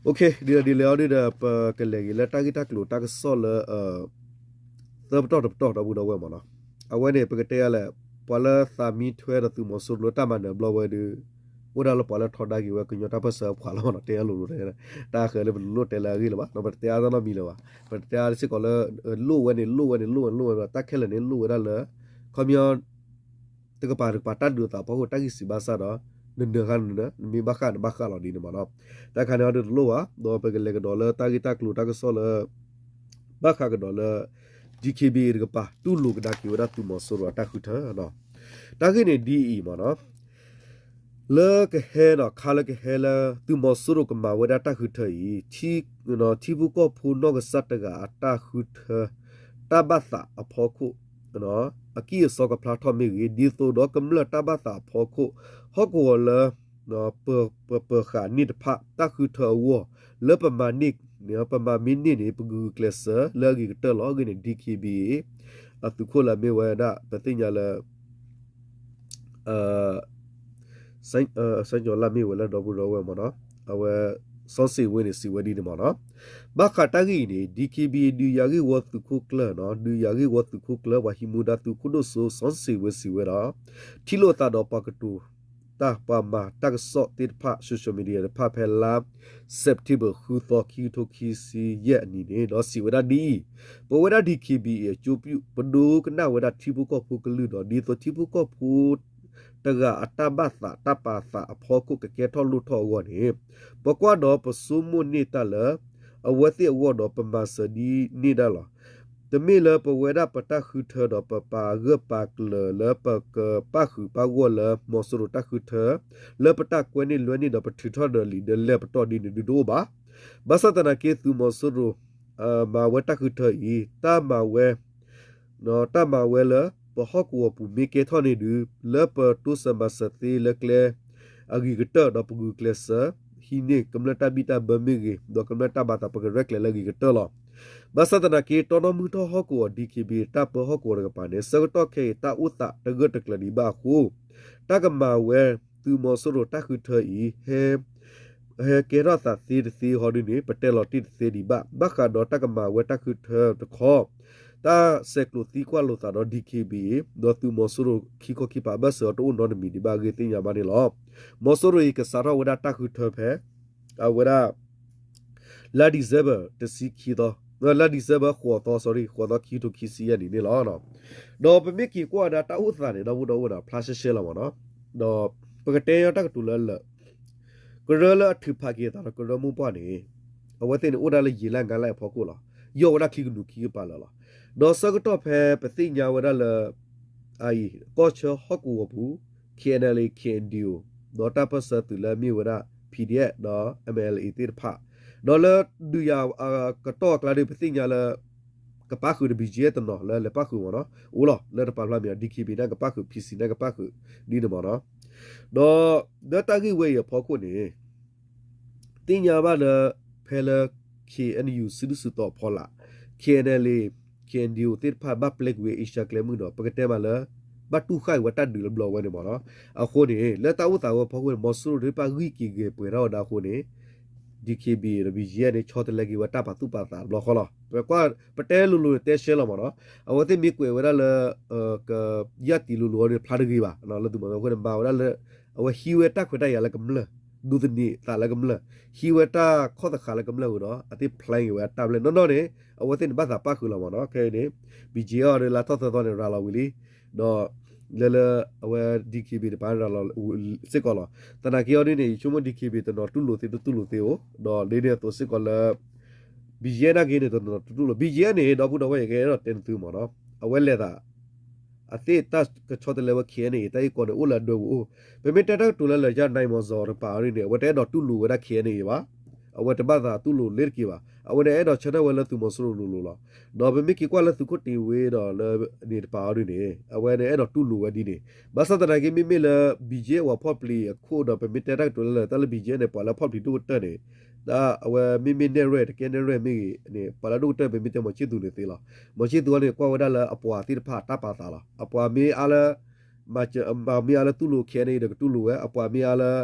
ၤ. ဒ်လဲၣ်ဒ်လဲၣ်အီၤဒ်ဒီး ပကလဲၤက့ၤလၢတၢ်ဂ့ၢ်တၢ်ကျိၤတၢ်ကစီၣ်လၢ သၢပတီၢ်တပတီၢ်ဒီပုၢ်ဒီဝဲၢ်မ့ၢ်နီၤ. အဝဲန့ၣ် ပကတဲယၤလဲၣ် ပှၤလၢသးမံထွဲဒီးသုးမီၤစိရိၤလၢတၢ်မၤနၢၤဘျီဝဲဒီး အိၣ်ဒၣ်လၢပှၤလၢထီဒါက့ၤဝဲကညီတၢ်ပၢၢ်ဆၢအပှၤလီၤမ့ၢ်နီၤ တဲအလိၤလိၤ တၢ်ဃဲၤလၢပလိၣ်တဲလၢအဂ့ၢ်လၢၤဘၣ် ပတတဲအါတၢ်နီတမံၤလၢၤဘၣ် ပတတဲအါစ့ၢ်ကီးလၢ လိၣ်ဝဲန့ၣ် လိၣ်ဝဲန့ၣ် လိၣ်ဝဲန့ၣ် လိၣ်ဝဲ တၢ်ခဲလၢာ်န့ၣ် လိၣ်ဝဲဒၣ်လၢ ခီပညီ တကပၤတကပၤတၢ်ဒုးအသးဖီခိၣ် တၢ်ဂံၢ်စံးဘၣ်ဆၣ်ဒီး နနၢၤဃာ်နနၢၤ နမ့ၢ်ဘၣ်ဃးနဘၣ်ဃးလီၤဒ်န့ၣ်မ့ၢ်နီၤ. တၢ်ခါန့ၣ်အီၤဒုးတလိၣ်ဘၣ် ဒီးပကလဲၤကဒီးလၢတၢ်ဂ့ၢ်တၢ်ကျိၤတၢ်ကစီၣ်လၢ ဘၣ်ဃးကဒီးလၢ D K B A တကပၤ တူၢ်လိာ်ကဒါက့ၤဝဲဒၣ်သုးမီၤစိရိၤအတၢ်ဃုထၢ တၢ်ဂ့ၢ်န့ၣ်ဒ်အံၤမ့ၢ်နီၤ လၢကဟဲဒီး ခါလၢကဟဲလၢ သုးမီၤစိရိၤကမၤဝဲဒၣ်တၢ်ဃုထၢအံၤ ထံဖိကီၢ်ဖိနီၢ်ကစၢ်တဂၤအတၢ်ဃုထၢ တၢ်ဘၣ်သးအဖီခိၣ် အကံၢ်အစီကဖျါထီၣ်မ့ၢ်ဂ့ၤ ဒ်သိးဒီးကမျၢၢ်တၢ်ဘၣ်သးအဖီခိၣ် ဟီၣ်ကဝီၤလၢ ပပပၢၤဃာ်န့ၢ်တဖၣ် တၢ်ဃုထၢအဂီၢ် လၢပမၤန့ၢ် ပမၤမ့ၢ်န့ၢ်န့ၣ် ပဂုာ်ကျဲးစၢးလၢအဂ့ၤကတၢၢ်လီၤ. အဂ့ၢ်န့ၣ် D K B A အသုးခိၣ်လၢအမ့ၢ်ဝဲဒၣ် ပသ့ၣ်ညါလၢ စဲကၠီၤလၢမ့ၢ်ဝဲလၢဒီပုၢ်ဒီဝဲၢ်မ့ၢ်နီၤ အဝဲ စီစ့ၣ်ဝ့န့ၣ် စံးဝဲဒ်န့ၣ်မ့ၢ်နီၤ ဘၣ်ဃးတၢ်ဂ့ၢ်အံၤန့ၣ် D K B A ဒုးယၤဂ့ၢ်ဝီသုးခိၣ်ကျၢၢ်နီၤ ဒုးယၤဂ့ၢ်ဝီသုးခိၣ်ကျၢၢ် ပှၤဟံးမူဒါသုးခိၣ်ဒိၣ်စိ စီစ့ၣ်ဝ့ စံးဝဲဒီး ထံၣ်လိာ်သးဒီးပှၤကတိၤတၢ် ပှၤမၤတၢ်ကစီၣ်သ့ၣ်တဖၣ် social media တဖၣ် ဖဲလါ September ဃုသီ ခံကထိခံဆံယဲၢ်အနံၤန့ၣ် ဒီးစံးဝဲဒၣ်ဒ်အံၤ, ပဝဲဒၣ် D K B A အကျိၤပဒိကနၣ်ဝဲဒၣ်ထံဖိကီၢ်ဖိကလုၢ်ဒီး ဒ်သိးထံဖိကီၢ်ဖိ တဂၤအတၢ်ဘၣ်သး တၢ်ပာ်သးအဖီခိၣ်ကကဲထီၣ်လိၣ်ထီၣ်အဂီၢ်န့ၣ်, ပကွၢ်ဒီးပဆိကမိၣ်န့ၢ်တၢ်လၢ အဝဲသ့ၣ်အဂီၢ်ဒီးပမၤစၢၤဒ်န့ၣ်ဒၣ်လီၤ. တမ့ၢ်လၢပဝဲဒၣ်ပတၢ်ဃုထၢဒီးပပာ်ဂၢၢ်ပာ်ကျၢၤလၢပကပၣ်ဃုာ်ပၣ်ဂီၢ်လၢမီၤစိရိၤတၢ်ဃုထၢ လၢပတၢ်ကွဲန့ၢ်လွဲန့ၢ်ဒီးပထုးထီၣ်ဒီးလံာ်ဒၢလဲၢ်ပတီၢ်ဒ်န့ၣ်ဒုးတအိၣ်ဘၣ်. ဘၣ်ဆၣ်သနာ်က့သုးမီၤစိရိၤ မၤဝဲတၢ်ဃုထၢအံၤ တၢ်မၤဝဲ တၢ်မၤဝဲလၢပဟီၣ်ကဝီၤပူၤမ့ၢ်ကဲထီၣ်န့ၣ်ဒုး လၢပတိစၢၤမၤစၢၤသ့လၢကျဲ အဂ့ၤကတၢၢ်ဒီးပဂုာ်ကျဲးစၢး ဟံးန့ၢ်ကမျၢၢ်တၢ်ဘံၣ်တၢ်ဘၢမ့ၢ်ဂ့ၤ ဒီးကမျၢၢ်တၢ်ဘၣ်သးပကရဲၣ်ကျဲၤလၢအဂ့ၤကတၢၢ်လီၤ. ဘၣ်ဆၣ်သနာ်က့ တီနီၣ်မုၢ်ထီၣ်ဟီၣ်ကဝီၤ DKBA တၢ်ပၢဟီၣ်ကဝီၤတကပၤန့ၣ် ဆၢကတီၢ်ခဲအံၤ တၢ်အိၣ်သးတဂၢၢ်တကျၢၤဒံးဘၣ်အဃိ တၢ်ကမၤဝဲ သုးမီၤစိရိၤတၢ်ဃုထၢအံၤ ဟဲ ဟဲကဲထီၣ်သးသ့တသ့ဟီဒ်န့ၣ် ပတဲလီၤတံၢ်တသ့ဒံးဘၣ်. ဘၣ်ဃးဒီးတၢ်ကမၤဝဲတၢ်ဃုထၢတခီ တၢ်ဆဲးကျိးသံကွၢ်လိာ်သးဒီး DKBA ဒီးသုးမီၤစိရိၤခံခီခံပၤအဘၢၣ်စၢၤအီၤ တအိၣ်နီတမံၤဒံးဘၣ်အဂ့ၢ်သ့ၣ်ညါဘၣ်န့ၣ်လီၤ. မီၤစိရိၤအံၤကစးထီၣ်ဝဲဒၣ်တၢ်ဃုထၢဖဲ အဝဲဒၣ် လါ December တဆံခံသီ, လါ December ဃိးသီ sorry ဃိးသီ ခံကထိခံဆံယဲၢ်နံၣ်န့ၣ်လီၤ. ဒီးပမ့ၢ်က့ၤကွၢ်ဝဲဒၣ်တၢ်အိၣ်သးန့ၣ် ဒီပုၢ်ဒီဝဲၢ်နီၤ ဖျါရှဲရှဲလီၤမ့ၢ်နီၤ. ဒီးပကတဲညီတၢ်ကတိၤလၢလၢာ် ကရၢလၢအထုးဖးက့ၤအသးဒီးကရၢမိၢ်ပှၢ်န့ၣ် အဝဲသ့ၣ်န့ၣ်အိၣ်ဒၣ်လၢယံာ်လၢအငါလၢအဖီခိၣ်လီၤ. ယီၢ်ဝဲဒၣ်ခံကနူးခံကပၤလၢာ်လီၤ. ဒီးဆၢကတီၢ်ဖဲပသ့ၣ်ညါဝဲဒၣ်လၢ အအံၤ ကီၢ်ဆၢဟီၣ်ကဝီၤပူၤ KNLA KNDO ဒီးတၢ်ပၢၢ်ဆၢသုးလၢအမ့ၢ်ဝဲဒၣ် PDF ဒီး MLA သ့ၣ်တဖၣ် ဒီးလၢဒုးယၤကတီၢ်အကျါဒီး ပသ့ၣ်ညါလၢ ကပၣ်ဃုာ်ဒီး BGF တနီၤလၢလဲၤပၣ်ဃုာ်မ့ၢ်နီၤ အိၣ်လီၤ လၢတပာ်ဖျါမ့ၢ် DKBA န့ၣ်ကပၣ်ဃုာ် PC န့ၣ်ကပၣ်ဃုာ် ဒ်န့ၣ်မ့ၢ်နီၤ. ဒီးလၢတၢ်ဂ့ၢ်ဝဲအံၤအဖီခိၣ်န့ၣ် သ့ၣ်ညါဘၣ်လၢ ဖဲလၢ KNU စုဒုၣ်စုတီၤအဖီလာ် KNLA KNDO သ့ၣ်တဖၣ်ဘၣ်ပျဲကွံာ်ဝဲအ့ရှါကျဲမုၢ်ဒီး ပကတဲမးလၢ ဘၣ်တူၢ်ဃာ်က့ၤဝဲတၢ်ဒုးလၢဘျီဝဲန့ၣ်မ့ၢ်နီၤ. အဃိန့ၣ် လၢတၢ်အိၣ်သးဝဲအဖီခိၣ်န့ၣ် မီၤစိရိၤသ့ၣ်တဖၣ်ဂံၢ်က့ၤဂဲၤပှဲၤထီၣ်ဝဲဒၣ်အဃိန့ၣ် DKBA ဒီး BGF န့ၣ် ဆီတလဲက့ၤဝဲတၢ်ပာ်သူၣ်ပာ်သးတဘျီဃီလီၤ. ပကွၢ် ပတဲလိၤလိၤန့ၣ် တဲရှဲလီၤမ့ၢ်နီၤ. အဝဲသ့ၣ်မ့ၢ်ကွဲးဝဲဒၣ်လၢ က ယၢ်တံၤလိၤလိၤအီၤန့ၣ် ဖျါတဂ့ၤဘၣ် လၢသုးမီၤစိရိၤအဃိန့ၣ် မၤဝဲဒၣ်လၢ အဝဲဟံးဝဲတၢ်ခွဲးတၢ်ယာ်လၢကမျၢၢ် ဒိးသန့ၤသးလၢကမျၢၢ် ဟံးဝဲတၢ်ခီၣ်သဃာ်လၢကမျၢၢ်ဝံၤဒီး အသ့ၣ် plan က့ၤဝဲအတၢ်ဘျဲၣ်နီၢ်နီၢ်န့ၣ် အဝဲသ့ၣ်န့ၣ်ဘၣ်သးပၣ်ဃုာ်လီၤမ့ၢ်နီၤ. ခဲအံၤန့ၣ် BGF အီၤဒီးလါထီၣ်သၢသီန့ၣ် ရၤလီၤဝံၤလံ ဒီး လၢလၢ အဝဲ DKBA တပၤရၤလီၤစ့ၢ်ကီးလီၤ. သနာ်က့အီၤဒ်န့ၣ် ယဆိကမိၣ် DKBA တနီၤတူၢ်လိာ်သ့တတူၢ်လိာ်သ့အိၣ် ဒီးဒ်န့ၣ်အသိးစ့ၢ်ကီးလၢ BGF နာ်က့န့ၣ် တနီၤတတူၢ်လိာ် BGF န့ၣ် ဒီပုၢ်ဒီဝဲၢ် ယကအဲၣ်ဒိးတဲနသုမ့ၢ်နီၤ အဝဲလဲၤသး အသ့ၣ်တၢ်ကဆီတလဲဝဲ KNA တၢ်ဂ့ၢ်ကီန့ၣ် အိၣ်လၢအဒွဲပူၤအိၣ်. ပမ့ၢ်တဲတၢ်ကတိၤလၢလၢာ် ယၤန့ၣ်မီၤစီၤတပၤအီၤဒ်န့ၣ် အဝဲတအဲၣ်ဒိးတူၢ်လိာ်ဝဲဒၣ် KNA ဘၣ်. အဝဲတဘၣ်သးတူၢ်လိာ်လ့ၤတက့ၤဘၣ်. အဝဲန့ၣ်အဲၣ်ဒိးဆၢထၢၣ်ဝဲလၢသုးမီၤစိရိၤလိၤလိၤလီၤ. ဒီးပမ့ၢ်က့ၤကွၢ်လၢသုးခိၣ်တ့ၤဝ့ဒီးလၢန့ၣ်တပၤအီၤဒ်န့ၣ် အဝဲန့ၣ်အဲၣ်ဒိးတူၢ်လိာ်ဝဲဒ်န့ၣ် ဘၣ်ဆၣ်သနာ်က့ မ့မ့ၢ်လၢ BGF ဝဲဖီၣ်ပျံၤအခိၣ်ဒီး ပမ့ၢ်တဲတၢ်ကတိၤလၢလၢာ် တၢ်လၢ BGF န့ၣ် ပှၤလၢဖီၣ်ပျံၤဒိၣ်ကတၢၢ်န့ၣ် တၢ်အဝဲမ့မ့ၢ်နဲၣ်ရွဲၣ် တကဲနဲၣ်ရွဲၣ်မ့ၢ်ဂ့ၤန့ၣ် ပှၤလၢဒိၣ်ကတၢၢ် ပမ့ၢ်တဲမီၤဆံၣ်သူးန့ၣ်သ့လီၤ. မီၤဆံၣ်သူးအီၤန့ၣ် ကွၢ်ဝဲဒၣ်လၢအပှၤသ့ၣ်တဖၣ်တၢ်ပာ်သးလီၤ. အပှၤမ့ၢ်အါလၢ မ့ၢ်အါလၢတူၢ်လိာ် KNA ဒီးကတူၢ်လိာ်ဝဲ အပှၤမ့ၢ်အါလၢ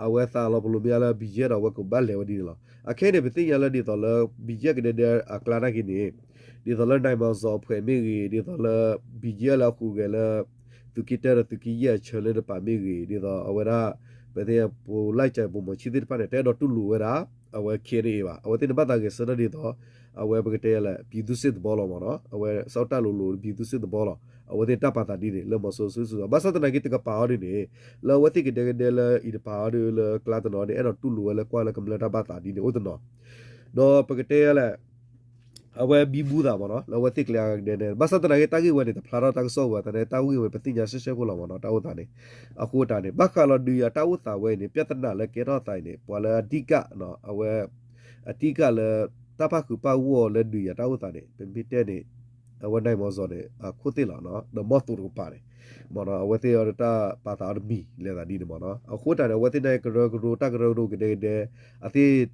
အဝဲသးလီၤပလိာ်မ့ၢ်အါလၢ BGF ဒီးအဝဲကဘၣ်လဲၤဝဲဒ်န့ၣ်လီၤ. အခဲအံၤန့ၣ် ပသ့ၣ်ညါလၢဒ်သိးလၢ BGF ကဒဲဒဲအကျါနာ်က့န့ၣ် ဒ်သိးလၢ နဲမီၤစီၤ အဖွဲ့ မ့ၢ်ဂ့ၤ ဒ်သိးလၢ BGF လၢအဃုာ်ဂဲၤလၢ သုးက့တၢဒီးသုးက့ယဲၢ်အဆၢလၢတပၤမ့ၢ်ဂ့ၤ ဒ်သိးအဝဲဒၣ် ပသ့ၣ်ညါ ပိၤလၢ်ကၠဲး ပိၤမီၤဆံၣ်သ့ၣ်တဖၣ်န့ၣ် တအဲၣ်ဒိးတူၢ်လိာ်ဝဲဒၣ် အဝဲ KNA ဘၣ်. အဝဲသ့ၣ်န့ၣ်ဘၣ်သးဂဲၤဆၢထၢၣ်ဒ်သိး အဝဲပကတဲလဲၣ် ပြည်သူ့စစ်သဘောလီၤမ့ၢ်နီၤ. အဝဲစးထီၣ်တၢ်လိၤလိၤ ပြည်သူ့စစ်သဘောလီၤ. အဝဲသ့ၣ်တၢ်ပာ်သးဒ်န့ၣ် လၢမီၤစိရိၤစုစ့ၣ် ဘၣ်ဆၣ်သနာ်က့တကပၤအီၤဒ်န့ၣ် လၢအဝဲသ့ၣ်ကဒဲကဒဲလၢအံၤတပၤအီၤဒ်လၢကျါတနီၤန့ၣ် အဲၣ်ဒိးတူၢ်လိာ်ဝဲလၢကွၢ်လၢကမျၢၢ်တၢ်ဘၣ်သးဒ်န့ၣ်အိၣ်တနီၤ ဒီးပကတဲလဲၣ် အဝဲဘံဘူသးမ့ၢ်နီၤ လၢအဝဲသ့ၣ်ကျဲအဂၤကဒဲကဒဲ ဘၣ်ဆၣ်သနာ်က့တၢ်ဂ့ၢ်ဝဲန့ၣ် တဖျါထီၣ်တၢ်ကစီၣ်ဝဲ သနာ်က့တၢ်ဂ့ၢ်ဝဲပသ့ၣ်ညါရှဲရှဲဖိလီၤမ့ၢ်နီၤ တၢ်အိၣ်သးန့ၣ် အဃိတၢ်န့ၣ် ဘၣ်ဃးလီၤဒုးယၤတၢ်အိၣ်သးဝဲအံၤန့ၣ် ပြဿနာလၢကဲထီၣ်သးအံၤန့ၣ် ပှၤလၢအဓိက အဝဲ အဓိကလၢ တၢ်ပၣ်ဃုာ်ပၣ်ဂီၢ်လၢဒုးယၤတၢ်အိၣ်သးန့ၣ် ပမ့ၢ်တဲန့ၣ် အဝဲနဲမီၤစီၤန့ၣ် အခိၣ်သ့ၣ်လီၤ ဒီးမီၢ်သိးတကပၤန့ၣ် မ့ၢ်နီၤ အဝဲသ့ၣ်အီၤဒီးတၢ်ပာ်သးအီၤတမံၤလဲၤသးဒ်န့ၣ်မ့ၢ်နီၤ အဃိတၢ်န့ၣ် အဝဲသ့ၣ်န့ၣ်ကရၢကရိတၢ်ကရၢကရိကဒဲကဒဲ အသ့ၣ်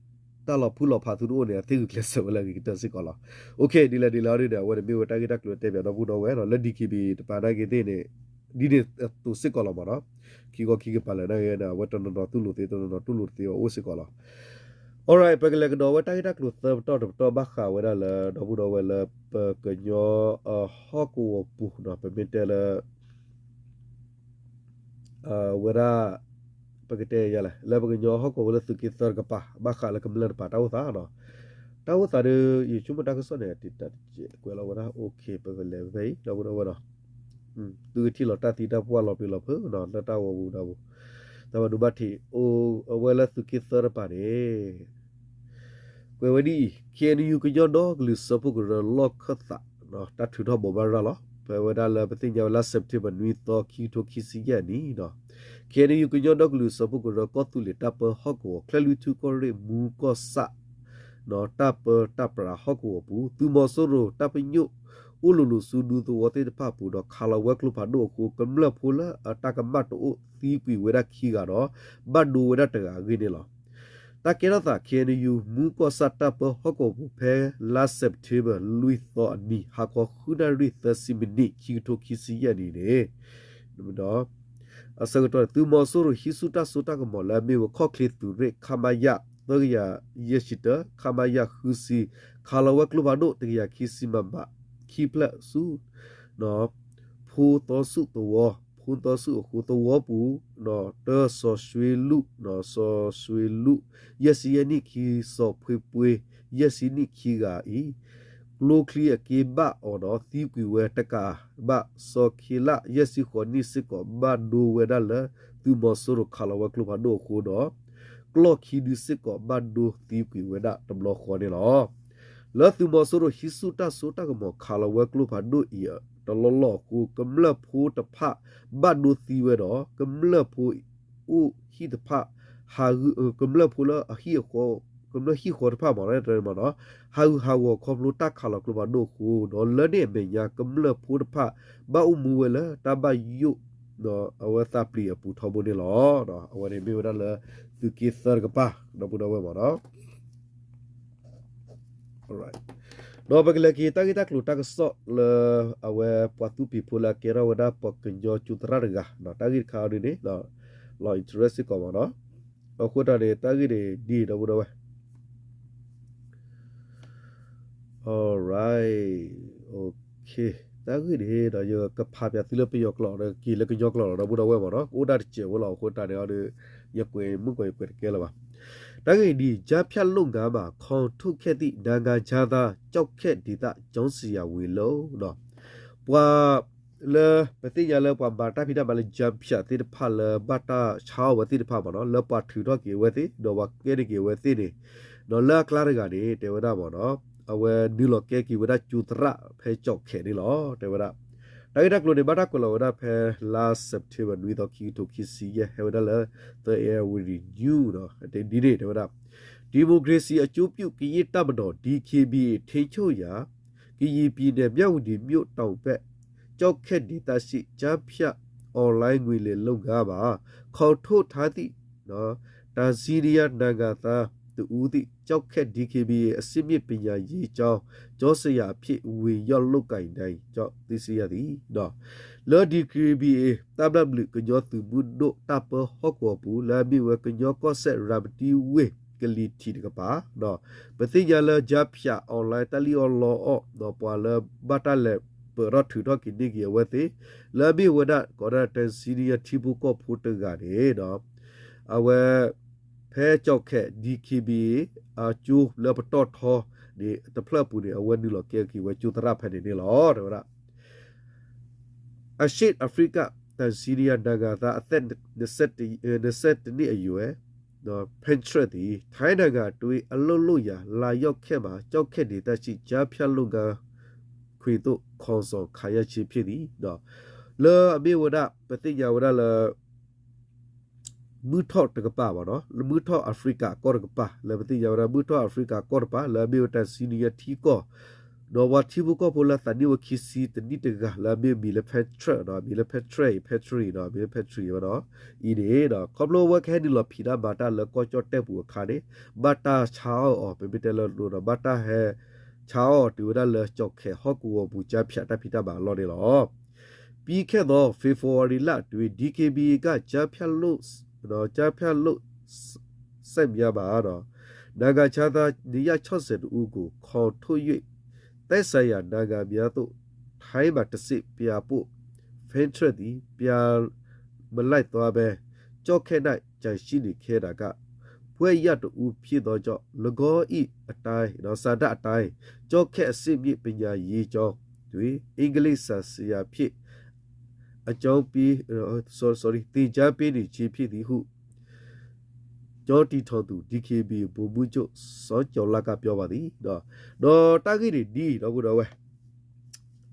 တၢ်လီၤဖုၣ်လီၤဖးသုတအိၣ်န့ၣ် အသ့ၣ်ဂုာ်ကျဲးစၢးဝဲလၢအဂ့ၤကတၢၢ်စ့ၢ်ကီးလီၤ. အိၣ်ခ့ ဒ်လဲၣ်ဒ်လဲၣ်အီၤဒ်န့ၣ် အဝဲန့ၣ်မ့ၢ်ဝဲတၢ်ဂ့ၢ်တၢ်ကျိၤတဲဘၣ်ဒီပုၢ်ဒီဝဲၢ်နီၤ လၢ DKBA တပၤနာ်က့သ့ၣ်န့ၣ် ဒ်န့ၣ်အသိးစ့ၢ်ကီးလီၤမ့ၢ်နီၤ ခံခီခံကပၤလၢာ်နာ်က့န့ၣ် အဝဲတနီၤနီၤတူၢ်လိာ်သ့ တနီၤနီၤတူၢ်လိာ်တသ့အအိၣ်စ့ၢ်ကီးလီၤ. Alright ပကလဲၤကဒီးဝဲတၢ်ဂ့ၢ်တၢ်ကျိၤသၢပတီၢ်တပတီၢ်ဘၣ်ဃးဝဲဒၣ်လၢ ဒီပုၢ်ဒီဝဲၢ်လၢ ပကညီ ဟီၣ်ကဝီၤပူၤနီၤ ပမ့ၢ်တဲလၢ ဝဲဒၣ် ပကတဲယၤလဲၣ် လၢပကညီဟီၣ်ကဝီၤပူၤလၢသုးက့သၢတကပၤ ဘၣ်ဃးလၢကမျၢၢ်တပၤတၢ်အိၣ်သးနီၤ တၢ်အိၣ်သးဒီး ယဆိကမိၣ်တၢ်ကစီၣ်န့ၣ် တံာ်တာ်တကဲး ကွဲးလီၤဝဲဒၣ် အိၣ်ခ့ ပကလဲၤဖဲအံၤ ဒီပုၢ်ဒီဝဲၢ်နီၤ သုကထံၣ်လီၤတၢ်သံတၢ်ပှၢ်လီၤပျံၤလီၤဖုးနီၤ လၢတၢ်ဂီၤပူၤဒီးပူၤ တၢ်ဘၣ်ဒိဘၣ်ထံး အိၣ်အဝဲလၢသုးက့သၢတပၤန့ၣ် ကွဲးဝဲဒ်အံၤ KNU ကညီဒီကလုာ်စၢဖှိၣ်ကရၢလီၢ်ခၢၣ်သး တၢ်ထုးထီၣ်ဘိးဘၣ်ရၤလီၤ ဖဲဝဲဒၣ်လၢပသ့ၣ်ညါဝဲလါ September နွံသီ ခံကထိခံဆံယဲၢ်နံၣ်နီၤ KNU ကညီဒီကလုာ်စၢဖှိၣ်ကရၢကီၢ်သူလ့ၤတၢ်ပၢဟီၣ်ကဝီၤ ချဲၣ်လွံၢ်ထူၣ်ကီၢ်ရ့ၣ်မူကီၢ်ဆၣ် တၢ်ပၢတၢ်ပြးဟီၣ်ကဝီၤပူၤ သုးမီၤစိရိၤတၢ်ပညိၣ် အိၣ်လူၤလူၤဆူဒူသဝီသ့ၣ်တဖၣ်အပူၤဒီး ခးလီၤဝဲကျိဖးဒိၣ်အဃိ ကမျၢၢ်ဖိလၢအတၢ်ကမၣ်တအိၣ်သံကွံာ်ဝဲဒၣ်ခံဂၤဒီး ဘၣ်ဒိဝဲဒၣ်တဂၤအဂ့ၢ်န့ၣ်လီၤ. တၢ်ကဲထီၣ်သး K N U မူကီၢ်ဆၣ်တၢ်ပၢဟီၣ်ကဝီၤပူၤ ဖဲလါ September လွံၢ်သီအနံၤ ဟါခီဃုနၣ်ရံၣ်သၢဆံမံးနံး ခံကထိခံဆံယဲၢ်နံၣ်န့ၣ် အဆၢကတီၢ်န့ၣ် သုးမီၤစိရိၤဟံးဆူၣ်တၢ်စိတၢ်ကမီၤလၢအမ့ၢ်ဝဲခီၣ်ချ့သုးရ့ၣ် ခမရ သၢကယၤယဲၢ်ဆံတၢ ခမရ ဃုဆံ ခးလီၤဝဲကျိဖးဒိၣ် တကယၤခံဆံ မမ ခံဖျၢၣ်ဆူ ဖိသီဆူၣ်သဝီ, ဖိသီဆူၣ်အဃိသဝီပူၤ, တၢ စီၤရွှ့လူၣ်, စီၤရွှ့လူၣ် ယဲၢ်ဆံယဲၢ်နံၣ်ခံ, စီၤဖှ့ပှ့ၤ ယဲၢ်ဆံနံၣ်ခံဂၤအံၤ ကျိချံအက့ဘၣ်အီၤဒီးသံကွံာ်ဝဲတကးဘၣ် စီၤခ့လၣ် ယဲၢ်ဆံဃိးနံၣ်စ့ၢ်ကီးဘၣ်ဒိဝဲဒၣ်လၢ သုးမီၤစိရိၤခးလီၤဝဲကျိဖးဒိၣ်အဃိဒီး ကျီၢ်ခံဒုစ့ၢ်ကီးဘၣ်ဒိသံကွံာ်ဝဲဒၣ်တဘျီဃီန့ၣ်လီၤ. လၢသုးမီၤစိရိၤဟံးဆူၣ်တၢ်စိတၢ်ကမီၤခးလီၤဝဲကျိဖးဒိၣ်အံၤတလီၢ်လီၢ်အဃိ ကမျၢၢ်ဖိတဖၣ်ဘၣ်ဒိသံဝဲဒီး ကမျၢၢ်ဖိအိၣ်ဟံၣ်တဖၣ် ဟးဂူာ် ကမျၢၢ်ဖိလၢအဟံၣ်အဃီ ကမျၢၢ်ဟံၣ်ဃီတဖၣ်မ့ၢ်နီၤ ဟးဂူာ်ဟးဂီၤခီဖျိတၢ်ခးလီၤကျိဖးဒိၣ်အဃိဒီး လၢန့ၣ်အမဲာ်ညါ ကမျၢၢ်ဖိတဖၣ် ဘၣ်အိၣ်မူဝဲလၢတၢ်ဘၣ်ယိၣ် အဝဲသးပျံၤအပူၤထီဘိန့ၣ်လီၤ. အဝဲန့ၣ်မ့ၢ်ဝဲဒၣ်လၢ သုးက့သၢတကပၤ ဒီပုၢ်ဒီဝဲၢ်မ့ၢ်နီၤ ဒီးပကလဲၤက့ၤတၢ်ဂ့ၢ်တၢ်ကျိၤတၢ်ကစီၣ်လၢ အဝဲပှၤသူဖံးဖိလၢအကဲထီၣ်ဝဲဒၣ်ပှၤကညီကၠိသရၣ်တဂၤ တၢ်ဂ့ၢ်တခါအံၤန့ၣ် လီၤ interest စ့ၢ်ကီးမ့ၢ်နီၤ အဃိတၢ်န့ၣ် တၢ်ဂ့ၢ်န့ၣ်ဒ်ဒီပုၢ်ဒီဝဲၢ် alright, okay, တၢ်ဂ့ၢ်န့ၣ်ဒီး ယကဖးပၠးသုလၢပယီၤကျိာ်ဒီး က့ၤလၢကညီကျိာ်လီၤ ဒီပုၢ်ဒီဝဲၢ်မ့ၢ်နီၤ ကအိၣ်ဒၣ်တစဲးဖိလီၤ အဃိတၢ်န့ၣ်အီၤဒီး ယကွဲးမုၣ်ကွဲးယကွဲးတကဲလၢၤဘၣ်. တၢ်ဂ့ၢ်ဒ်အံၤ ကြားဖြတ်လုပ်ငန်းမှာ ခေါ်ထုတ်ခဲ့သည့် နိုင်ငံခြားသား ကျောက်ခက်ဒေသ ကျောင်းဆရာ ဝေလင်း ပှၤလၢ ပသ့ၣ်ညါလၢပှၤမၤတၢ်ဖံးတၢ်မၤလၢ ကြားဖြတ် သ့ၣ်တဖၣ်လၢဘၣ်တၢ်ဆါအီၣ်ဝဲသ့ၣ်တဖၣ်မ့ၢ်နီၤ လၢပှၤထုးထီၣ်က့ၤအဝဲသ့ၣ် ဒီးပှၤကဲန့ၢ်က့ၤအဝဲသ့ၣ်န့ၣ် ဒီးလၢအကျါတဂၤန့ၣ် တဲဝဲဒၣ်မ့ၢ်နီၤ အဝဲနုာ်လီၤကဲက့ၤဝဲဒၣ်ကၠိသရၣ်ဖဲကၠီၣ်ခဲးန့ၣ်လီၤ တဲဝဲဒၣ်. တၢ်ဂ့ၢ်တၢ်ကျိၤန့ၣ် ဘၣ်တၢ်ကွဲးလီၤဝဲဒၣ်ဖဲလါ September နွံသီ ခံကထိခံဆံယဲၢ် ဟဲဝဲဒၣ်လၢ The Irrawaddy News ဒ်န့ၣ် တဲဝဲဒၣ် ဒီမိုကရေစီအကျိုးပြု ကရင်တပ်မတော် ဒီ ကရင်ဘီ ထိန်းချုပ်ရာ ကရင်ပြည်နယ် မြဝတီမြို့တောင်ဘက် ကျောက်ခက်ဒေသရှိ ကြားဖြတ် online ငွေလိမ်လုပ်ငန်းမှာ ခေါ်ထုတ်ထားသည့် တၢ်ဇံနယါ နိုင်ငံသား တစ်ဦးသည့် ကျောက်ခက် ဒီ ကရင်ဘီ အဆင့်မြင့်ပညာရေးကျောင်း ကျောင်းဆရာအဖြစ် ဝင်ရောက်လုပ်ကိုင်နိုင်ကြောင်း သိရှိရသည်. လၢ ဒီ ကရင်ဘီ တၢ်ဘျၣ်ဘျုးကညီသုးမုၢ်ဒိၣ် တၢ်ပၢဟီၣ်ကဝီၤပူၤ လၢအမ့ၢ်ဝဲကညီကီၢ်စဲၣ် ရၤမတံဝ့ၢ် ကလံၤထံးတကပၤ ပသ့ၣ်ညါလၢ ကြားဖြတ် online တၢ်လံၣ်အီၣ်လီအီၣ် ပှၤလၢဘၣ်တၢ်လဲၤပၢၢ်ထီၣ်ထုးထီၣ်က့ၤန့ၢ်က့ၤအဝဲသ့ၣ် လၢအမ့ၢ်ဝဲဒၣ် ကိးဒၣ် တၢ်ဇံနယါ ထံဖိကီၢ်ဖိတဂၤန့ၣ် အဝဲ ဖဲ ကၠီၣ်ခဲး ဒီ ကရင်ဘီ အကၠိလၢပတီၢ်ထီန့ၣ် တဖျၢၣ်အပူၤန့ၣ် အဝဲနုာ်လီၤကဲက့ၤဝဲကၠိသရၣ်ဖဲန့ၣ်န့ၣ်လီၤ တဲဝဲဒၣ်. အရှေ့အာဖရိက တၢ်ဇံနယါ နိုင်ငံသား အသက် နှစ်ဆယ့်တစ်နှစ်အရွယ် ဖဲထရၢၣ် သည် ထိုင်းနိုင်ငံအတွင်း အလုပ်လုပ်ရန် လာရောက်ခဲ့မှာ ကျောက်ခက်ဒေသရှိ ကြားဖြတ်လုပ်ငန်း ခွင်သို့ ခေါ်ဆောင်ခံရခြင်းဖြစ်သည် လၢအမ့ၢ်ဝဲဒၣ် ပသ့ၣ်ညါဝဲဒၣ်လၢ မုၢ်ထီၣ်တကပၤမ့ၢ်နီၤ လၢမုၢ်ထီၣ်အဖရံကၤကီၢ်တကပၤ လၢပသ့ၣ်ညါဝဲဒၣ် မုၢ်ထီၣ်အဖရံကၤကီၢ်တကပၤ လၢအမ့ၢ်ဝဲတၢ်ဇံနယါထံကီၢ် ဒီးပှၤထံဖိကီၢ်ဖိလၢသးနံၣ်ဝဲခံဆံတနံၣ်တဂၤ လၢအမ့ၢ်မံၤလၢ ဖဲထရၢၣ် မံၤလၢ ဖဲထရၢၣ် အံၤ ဖဲထရၢၣ် အံၤ မံၤလၢ ဖဲထရၢၣ် အံၤဝဲဒီး အံၤန့ၣ် ခီဖျိအဝဲကဟဲနုာ်လီၤဖံးတၢ်မၤတၢ်လၢကီၢ်ကၠီၣ်တဲၣ်ပူၤအခါန့ၣ် ဘၣ်တၢ်ဆါအီၣ်အီၤ ပမ့ၢ်တဲလၢလိၤဒီး ဘၣ်တၢ်ဟဲ ဆါအီၣ်အီၤတုၤဝဲဒၣ်လၢ ကၠီၣ်ခဲးဟီၣ်ကဝီၤပူၤ ကြားဖြတ် တၢ်ဖံးတၢ်မၤအလီၢ်န့ၣ်လီၤ. ပြီးခဲ့သော ဖေဖော်ဝါရီလအတွင်း ဒီ ကရင်ဘီ က ကြားဖြတ်လုပ် ကြားဖြတ်လုပ် စက်များမှာ နိုင်ငံခြားသား နှစ်ရာခြောက်ဆယ်နှစ်ဦးကို ခေါ်ထုတ်၍ သက်ဆိုင်ရာနိုင်ငံများသို့ ထိုင်းမှတဆင့် ပြန်ပို့ ဖဲထရၢၣ် သည် ပြန်မလိုက်သွားဘဲ ကျောက်ခက်၌ ကျန်ရှိနေခဲ့တာက ဘွဲ့ရတစ်ဦးဖြစ်သောကြောင့် ၎င်း၏အတိုင်း ဆန္ဒအတိုင်း ကျောက်ခက်အဆင့်မြင့်ပညာရေးကျောင်းတွင် အင်္ဂလိပ်စာဆရာအဖြစ် အကြောင်းပေး သင်ကြားပေးနေခြင်းဖြစ်သည်ဟု ကျောင်းတည်ထောင်သူ ဒီ ကရင်ဘီ ဗိုလ်မှူးချုပ် စောကျော်လတ် က ပြောပါသည် ဒီးတၢ်ဂ့ၢ်န့ၣ်ဒ်အံၤ ဒီပုၢ်ဒီဝဲၢ်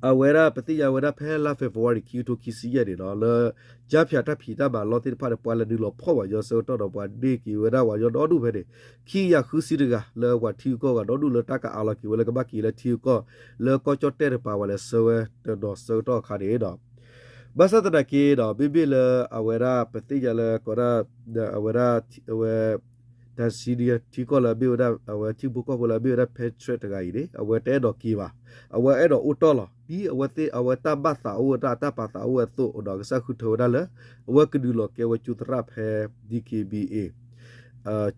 အဝဲဒၣ်ပသ့ၣ်ညါဝဲဒၣ်ဖဲလါ February ခံကထိခံဆံယဲၢ်န့ၣ်ဒီး လၢ ကြားဖြတ် တၢ်ဖံးတၢ်မၤအလီၢ်သ့ၣ်တဖၣ်န့ၣ် ပှၤလဲၤနုာ်လီၤဖီၣ်ပှၤညီဆၢကတီၢ်ဒီး ပှၤန့ၢ်က့ၤဝဲဒၣ်ပှၤညီဒီဒူၣ်ဖဲန့ၣ် ခံကယၤဃုဆံတဂၤ လၢပှၤထံဂုၤကီၢ်ဂၤဒီဒူၣ်လၢတၢ်ကအးလီၤက့ၤဝဲလၢကဘၣ်က့ၤလၢထံဂုၤကီၢ် လၢကီၢ်ကၠီၣ်တဲၣ်တကပၤ ပှၤလဲၤဆှၢဝဲတနီၤဆၢကတီၢ်အခါန့ၣ်ဒီး ဘၣ်ဆၣ်သနာ်က့ဒီး မ့မ့ၢ်လၢအဝဲဒၣ်ပသ့ၣ်ညါလၢကိးဒၣ် အဝဲဒၣ် အဝဲ တၢ်စံဒံထံကီၢ်လၢအမ့ၢ်ဝဲဒၣ် အဝဲထံဖိကီၢ်ဖိလၢအမ့ၢ်ဝဲဒၣ် Patriot တဂၤအံၤန့ၣ် အဝဲတအဲၣ်ဒိးက့ၤဘၣ်. အဝဲအဲၣ်ဒိးအိၣ်တီၢ်လီၤ. ဒ်အဝဲသ့ၣ် အဝဲတၢ်ဘၣ်သးအိၣ်ဝဲဒၣ် တၢ်ပာ်သးအိၣ်ဝဲဒၣ်အတၢ်ပာ်သးအိၣ်ဝဲအသိးဒီး ကစၢ်ဃုထၢဝဲဒၣ်လၢ အဝဲကဒုးလီၤကဲဝဲကၠိသရၣ်ဖဲ D K B A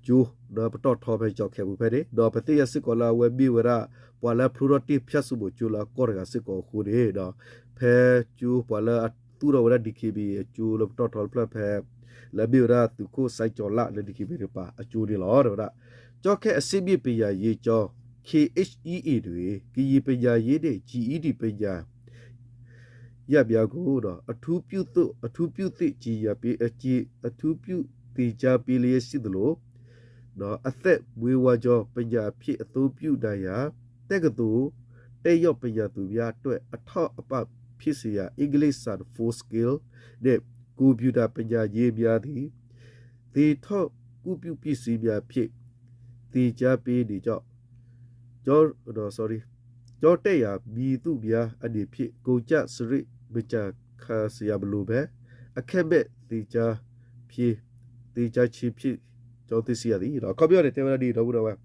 ကၠိ ဒီးပတီၢ်ထီဖဲကၠီၣ်ခဲပူၤဖဲန့ၣ် ဒီးပသ့ၣ်ညါစ့ၢ်ကီးလၢအဝဲမ့ၢ်ဝဲဒၣ် ပှၤလၢအဖျိထီၣ်တ့ၢ်ဖၠၣ်စိမိၤကၠိလၢအကီၢ်တဂၤစ့ၢ်ကီးအဃိန့ၣ်ဒီး ဖဲကၠိပှၤလၢအသူၣ်ထီၣ်ဝဲဒၣ် D K B A အကၠိလၢပတီၢ်ထီတဖျၢၣ်ဖဲ လၢအမ့ၢ်ဝဲဒၣ်သုးခိၣ်စဲကၠီၤလၣ်လၢ D K B A တကပၤအကၠိန့ၣ်လီၤ တဲဝဲဒၣ် ကျောင်းခက်အဆင့်မြင့်ပညာရေးကျောင်း K H E A တွင် ကရင်ပညာရေးနှင့် GED ပညာ ရပ်များကို အထူးပြုသ့ အထူးပြုသ့ကြေညာပေး အထူးပြုသင်ကြားပေးလျက်ရှိသလို အသက်မွေးဝမ်းကြောင်းပညာအဖြစ်အသုံးပြုနိုင်ရန် တက္ကသိုလ် တက်ရောက်ပညာသူများအတွက်အထောက်အပံ့ဖြစ်စေရန် English and foreign skill နှင့် ကွန်ပျူတာပညာရေးများသည် သင်ထောင့်ကူပြုပစ္စည်းများဖြင့် သင်ကြားပေးနေကြောင်း ကျောင်း sorry ကျောင်းတက်ရန်မည်သူများအနေဖြင့် ကုန်ကျစရိတ်မကြာခံစရာမလိုဘဲ အခမဲ့သင်ကြားဖြင့် သင်ကြားခြင်းဖြစ်ကြောင်းသိရှိရသည် ဒီးခီပညီန့ၣ်တဲဝဲဒၣ်ဒ်ဒီပုၢ်ဒီဝဲၢ်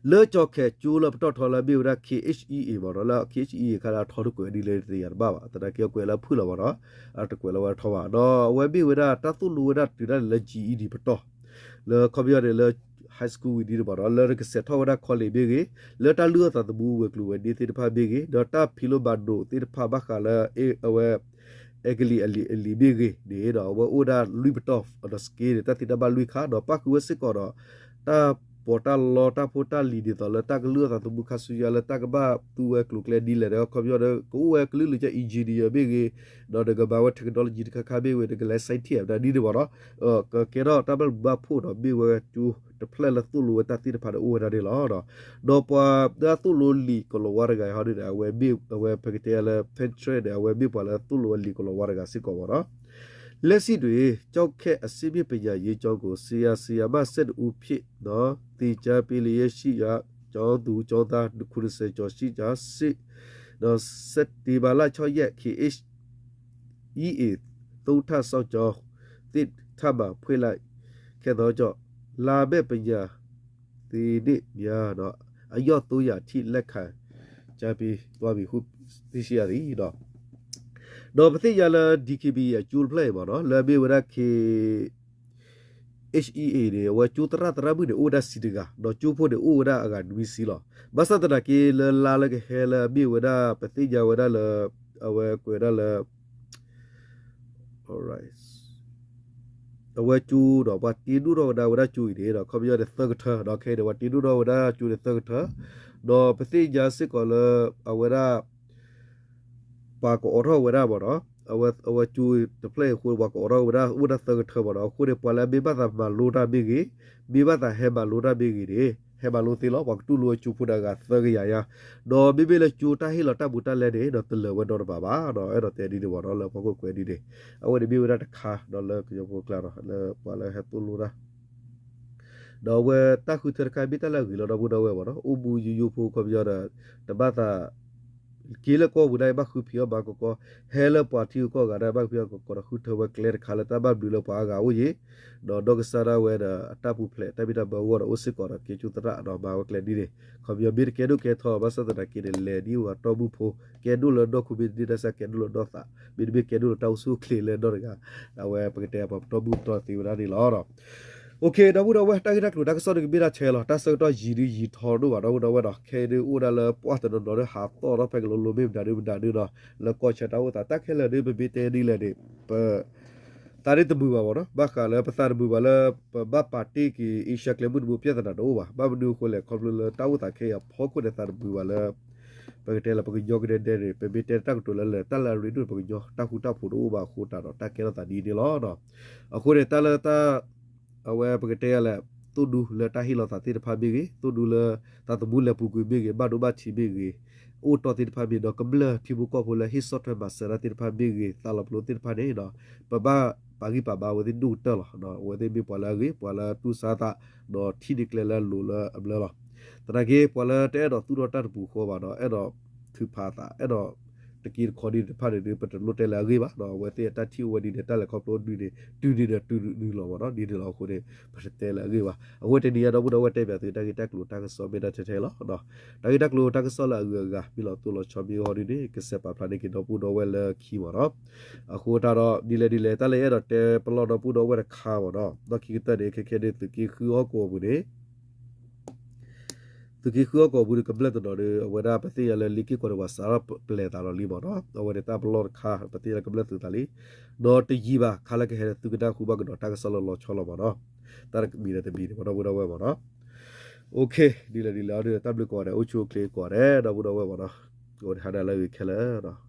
လၢကၠီၣ်ခဲၣ်ကၠိလၢပတီၢ်ထီလၢအမ့ၢ်ဝဲဒၣ် K H E A မ့ၢ်နီၤ လၢ K H E A အခါလၢအထီတကွဲးဒ်လဲၣ်တယၤတဘၣ်ဘၣ် သနာ်က့အကွဲးလၢအဖုၣ်လီၤမ့ၢ်နီၤ အတကွဲးလၢဝဲထီဘၣ် ဒီးအဝဲမ့ၢ်ဝဲဒၣ်တၢ်သိၣ်လိဝဲဒၣ်တုၤဒၣ်လဲာ်လၢ G E D ပတီၢ် လၢခီပညီန့ၣ်လၢ high school ဝံၤဒ်န့ၣ်မ့ၢ်နီၤ လၢကဆဲးထီၣ်ဝဲဒၣ် college မ့ၢ်ဂ့ၤ လၢတၢ်လုၢ်အီၣ်သးသမူဝဲၤကျိၤဝဲၤဒ့သ့ၣ်တဖၣ်မ့ၢ်ဂ့ၤ ဒီးတၢ်ဖံးလိမၤဒိးသ့ၣ်တဖၣ်ဘၣ်ဃးလၢ အဝဲ အဲကလံးအလံာ်အလံာ်မ့ၢ်ဂ့ၤန့ၣ်ဒီး အဝဲအိၣ်ဝဲဒၣ်လွံၢ်ပတီၢ်ဒီး skill န့ၣ် တၢ်သ့တၢ်ဘၣ်လွံၢ်ခါ ဒီးပၣ်ဃုာ်ဝဲစ့ၢ်ကီးဒီး တၢ်ပီးတၢ်လီတၢ်ဖိတၢ်လံၤဒ်သိးလၢတၢ်ကလုၢ်အီၣ်သးသမူခါဆူညါ လၢတၢ်ကဘၣ်သူဝဲကျိၤကျဲဒ်လဲၣ်ဒီး ခီပညီဒီး ကအိၣ်ဝဲကလုာ်လုာ်ကဲ engineer မ့ၢ်ဂ့ၤ ဒီးနကမၤဝဲ technology တခါခါမ့ၢ်ဂ့ၤ နကလဲၤ scientist ဒ်န့ၣ်မ့ၢ်နီၤ ကဲထီၣ်တၢ်ဘၣ်ဘျုးဘၣ်ဖှိၣ်ဒီးမ့ၢ်ဝဲကၠိတဖျၢၣ်လၢသိၣ်လိဝဲတၢ်သ့ၣ်တဖၣ်န့ၣ်အိၣ်ဝဲဒၣ်န့ၣ်လီၤ. ဒီးပှၤလၢအသိၣ်လိလံာ်ကလီၤဝါတဂၤအံၤဟီဒ်န့ၣ် အဝဲမ့ၢ် အဝဲပကတဲလၢ Patriot န့ၣ် အဝဲမ့ၢ်ပှၤလၢအသိၣ်လိဝဲလံာ်ကလီၤဝါတဂၤစ့ၢ်ကီးမ့ၢ်နီၤ လက်ရှိတွင် ကျောင်းခက်အဆင့်မြင့်ပညာရေးကျောင်းကို ဆရာ၊ ဆရာမ ဆယ့်နှစ်ဦးဖြင့် သင်ကြားပေးလျက်ရှိရာ ကျောင်းသူကျောင်းသား ခုနှစ်ဆယ်ကျော်ရှိရာ စက်တင်ဘာလ ခြောက်ရက် KHEA သုံးထပ်စောင့်ကျောင်းသစ်ထပ်မံဖွင့်လှစ်ခဲ့သောကြောင့် လာမယ့်ပညာသင်နှစ်များ အယောက် သုံးရာ ထိလက်ခံကြားပေးသွားမည်ဟု သိရှိရသည် ဒီးပသ့ၣ်ညါလၢ DKBA အကၠိတဖျၢၣ်အံၤမ့ၢ်နီၤ လၢအမ့ၢ်ဝဲဒၣ် KHEA န့ၣ် အဝဲကၠိသရၣ်သရၣ်မုၣ်န့ၣ် အိၣ်ဝဲဒၣ်ဆံးတဂၤ ဒီးကၠိဖိန့ၣ် အိၣ်ဝဲဒၣ်အဂၤနွံဆံလီၤ. ဘၣ်ဆၣ်သနာ်က့လၢလါလၢကဟဲလၢအမ့ၢ်ဝဲဒၣ် ပသ့ၣ်ညါဝဲဒၣ်လၢ အဝဲကွဲးဒၣ်လၢ အဝဲကၠိဒီး ပှၤတ့ဒိၣ်ထီၣ်ဝဲဒၣ်ဝဲဒၣ်ကၠိအံၤန့ၣ်ဒီး ခီပညီန့ၣ်သၢကထၢ ဒီးခဲအံၤန့ၣ် ပှၤတ့ဒိၣ်ထီၣ်ဝဲဒၣ်ကၠိန့ၣ်သၢကထၢ ဒီးပသ့ၣ်ညါစ့ၢ်ကီးလၢ အဝဲဒၣ် ပှၤကအိးထီၣ်ဝဲဒၣ်မ့ၢ်နီၤ အဝဲကၠိတဖျၢၣ်အံၤအဃိ ပှၤကအိးထီၣ်ဝဲဒၣ်အိၣ်ဒၣ်သၢကထၢမ့ၢ်နီၤ အဃိန့ၣ် ပှၤလၢအမ့ၢ်ဘၣ်သးမၤလိတၢ်မ့ၢ်ဂ့ၤ မ့ၢ်ဘၣ်သးဟဲမၤလိတၢ်မ့ၢ်ဂ့ၤန့ၣ် ဟဲမၤလိသ့လီၤ ပှၤကတူၢ်လိဝဲကၠိဖိတဂၤသၢကယၤညါ ဒီးမ့မ့ၢ်လၢကၠိတၢ်ဟ့ၣ်လီၤတၢ်ဘူးတၢ်လဲန့ၣ်ဒီး တလၢာ်ဝဲဒီတဘၣ်ဘၣ်ဒီး အဲၣ်ဒိးတဲဒ်န့ၣ်မ့ၢ်နီၤ လၢပှၤကွဲးကွဲးဒ်န့ၣ် အဝဲန့ၣ်မ့ၢ်ဝဲဒၣ်တခါဒီးလၢကညီဖိကျါဒီး လၢပှၤလၢဟဲသိၣ်လိတၢ် ဒီးအဝဲတၢ်ဃုထၢတခါမ့ၢ်တၢ်လၢအဂ့ၤလီၤ ဒီပုၢ်ဒီဝဲၢ်မ့ၢ်နီၤ အိၣ်မူယိယိဖိခီပညီဒီး တဘၣ်သး က့ၤလၢကီၢ်ပူၤဒၣ်အံၤဘၣ်ဃုဖံးအီၣ်မၤကီကီ ဟဲလၢပှၤထံဂုၤကီၢ်ဂၤဒၣ်ဘၣ်ဃုဖံးအီၣ်မၤကီကီဒီး ဃုထၢဝဲကျဲတခါလၢတၢ်ဘၣ်ဘျုးလၢပှၤအါဂၤအိၣ်ယံၤ ဒီးဒီကစၢ်ဒၣ်ဝဲဒီးအတၢ်ပူၤဖျဲးတၢ်ဘံၣ်တၢ်ဘၢအဂီၢ်ဒီးအိၣ်စ့ၢ်ကီးဒီးက့ၤကၠိသရၣ်ဒီးမၤဝဲကျဲဒ်န့ၣ် ခီပညီမ့ၢ်တကဲဒိၣ်ကဲထီ ဘၣ်ဆၣ်သနာ်က့န့ၣ် လဲၤဒ်ပှၤတီၢ်မုၢ်ဖိ ကဲဒိၣ်လၢဒီခိၣ်မ့ၢ်တန့ၢ်ဒၣ်စ့ၢ်ကဲဒိၣ်လၢဒီသး မ့တမ့ၢ်ကဲဒိၣ်လၢတၢ်အိၣ်ဆူၣ်အိၣ်ချ့လၢဒီတဂၤ အဝဲပကတဲပှၤတီၢ်မုၢ်ပတီၢ်သ့ဝဲဒၣ်န့ၣ်လီၤ ဒီပုၢ်ဒီဝဲၢ် တၢ်ဂ့ၢ်တၢ်ကျိၤတၢ်ကစီၣ်ဒုးကမ့ၢ်ဒၣ်ဆဲးလီၤ တၢ်ဆၢကတီၢ်ယံာ်ဒုးယံာ်ထီဒိၣ်ဘၣ် ဒီပုၢ်ဒီဝဲၢ်ဒီး ခဲအံၤဒုးအိၣ်ဒၣ်လၢပှၢ်တနီၤနီၤဒုးဟးသီၣ်ထီၣ်ဖဲကလိၤလိၤမ့ၢ်မတၤဒုးမတၤဒုးနီၤ လၢကီၢ်ဆၢတၢ်အိၣ်သး တၢ်ခဲလၢာ်ဒုးပမ့ၢ်တဲဒ်လဲၣ်န့ၣ် ပ သးဒုးတမုာ်ဘၣ်မ့ၢ်နီၤ ဘၣ်ဃးလၢပသးတမုာ်ဘၣ်လၢ ပဘၣ်ပာ်တ့ၢ်က့ၤ အ့ရှါကျဲမုၢ်တဘိ ပြဿနာတအိၣ်ဘၣ် ဘၣ်မနုၤအဃိလဲၣ် ခီဖျိလၢတၢ်အိၣ်သးခဲအံၤအဖီခိၣ်န့ၣ် သးတမုာ်ဘၣ်လၢ ပကတဲလၢပကညီကဒဲကဒဲန့ၣ် ပမ့ၢ်တဲတၢ်ကတိၤလၢလဲၣ် တၢ်လၢအရ့ဒိၣ်န့ၣ် ပကညီတၢ်ဃူတၢ်ဖိးတအိၣ်ဘၣ်အဃိသတးဒီး တၢ်ကဲထီၣ်သးဒ်န့ၣ်လီၤ. အဃိန့ၣ် တၢ်လၢတၢ် အဝဲပကတဲယၤလဲၣ် သိၣ်ဒူလၢတၢ်ဟ့ၣ်လီၤသးသ့ၣ်တဖၣ်မ့ၢ်ဂ့ၤ, သိၣ်ဒူလၢသးသမူလဲၤပူၤကွံာ်မ့ၢ်ဂ့ၤ, ဘၣ်ဒိဘၣ်ထံးမ့ၢ်ဂ့ၤ, အိၣ်တီၢ်သ့ၣ်တဖၣ်မ့ၢ်ဒီး ကမျၢၢ်ထံဖိကီၢ်ဖိလၢဟ့ၣ်ဆီၣ်ထွဲမၤစၢၤတၢ်သ့ၣ်တဖၣ်မ့ၢ်ဂ့ၤ, သးလီၤပလိသ့ၣ်တဖၣ်န့ၣ်ဒီး ပဘၣ်ပာ်ဂံၢ်ပာ်ဘါအဝဲသ့ၣ်ဒိၣ်ကတၢၢ်လီၤ. အဝဲသ့ၣ်မ့ၢ်ပှၤလၢအဂ့ၤ, ပှၤလၢတူၢ်ဆါသး, ဒီးထံၣ်န့ၢ်ကျဲလၢအလိၤလၢအဘျၢလီၤ. သနာ်က့ ပှၤလၢတအဲၣ်ဒိးသူၣ်ထီၣ်တၢ်တပူၤဃီဘၣ်ဒီး အဲၣ်ဒိးထုးဖးအသး, အဲၣ်ဒိး တက့တခီဒ်န့ၣ်တဖၣ်န့ၣ်ဒီး ပတလိၣ်တဲလၢအဂ့ၢ်ဘၣ်နီၤ. အဝဲသ့ၣ်အတၢ်ထံၣ်အိၣ်ဝဲဒ်န့ၣ် တၢ်လဲၤခီဖျိဒ်န့ၣ် တုၤဒ်ဒီးတုၤနုာ်လီၤမ့ၢ်နီၤ, ဒ်န့ၣ်လီၤအဃိန့ၣ် ပတတဲလၢအဂ့ၢ်ဘၣ်. အဝဲတနံၤအံၤ ဒီပုၢ်ဒီဝဲၢ်တဲဘၣ်သုတၢ်ဂ့ၢ်တၢ်ကျိၤတၢ်ကစီၣ်မ့ၢ်ဒၣ်ထဲထဲလီၤ. တၢ်ဂ့ၢ်တၢ်ကျိၤတၢ်ကစီၣ်လၢအဂုၤအဂၤ မ့ၢ်လီၤတိၢ်လီၤဆီမ့ၢ်ဂ့ၤဒ်န့ၣ် ကစဲးပာ်ဖျါန့ၢ်က့ၤဒီပုၢ်ဒီဝဲၢ်လၢခံမ့ၢ်နီၤ. အဃိတၢ်ဒီး ဒ်လဲၣ်ဒ်လဲၣ် တၢ်လၢယအဲၣ်ဒိးတဲပလီၢ်ဒီပုၢ်ဒီဝဲၢ်တခါမ့ၢ်နီၤ, ဒီးခံကတၢၢ်န့ၣ် ခဲခဲန့ၣ် သုးက့ဃုဟီၣ်ကဝီၤပူၤန့ၣ် သုးက့ဃုဟီၣ်ကဝီၤပူၤဒီး ကမျၢၢ်တနီၤဒီး အဝဲဒၣ်ပသ့ၣ်ညါလၢလ့ၢ်က့ၢ်ကီၢ်န့ၣ် ပှၤစးထီၣ်ပျဲသးဒီးလံမ့ၢ်နီၤ. အဝဲန့ၣ်တၢ်ပလီၢ်တခါ ပသ့ၣ်ညါလၢကမျၢၢ်သုးသးလံ, ဒီးတယံာ်ဘၣ် ခါလၢကဟဲဒီး သုကနၢ်ဟူဘၣ်ကဒီးတၢ်ကစီၣ်လၢလီၤဆီလီၤမ့ၢ်နီၤ. တၢ်တမံၤဒီးတမံၤန့ၣ်မ့ၢ်နီၤ ပုၢ်ဒီဝဲၢ်မ့ၢ်နီၤ. Okay, ဒ်လဲၣ်ဒ်လဲၣ်အီၤဒီး တၢ်ဘျုးကိးဂၤဒဲး အိၣ်ဆူၣ်အိၣ်ချ့ကိးဂၤဒဲး ဒီပုၢ်ဒီဝဲၢ်မ့ၢ်နီၤ. အိၣ်ဒီးဟါနၤလၢအဂ့ၤခဲလၢာ်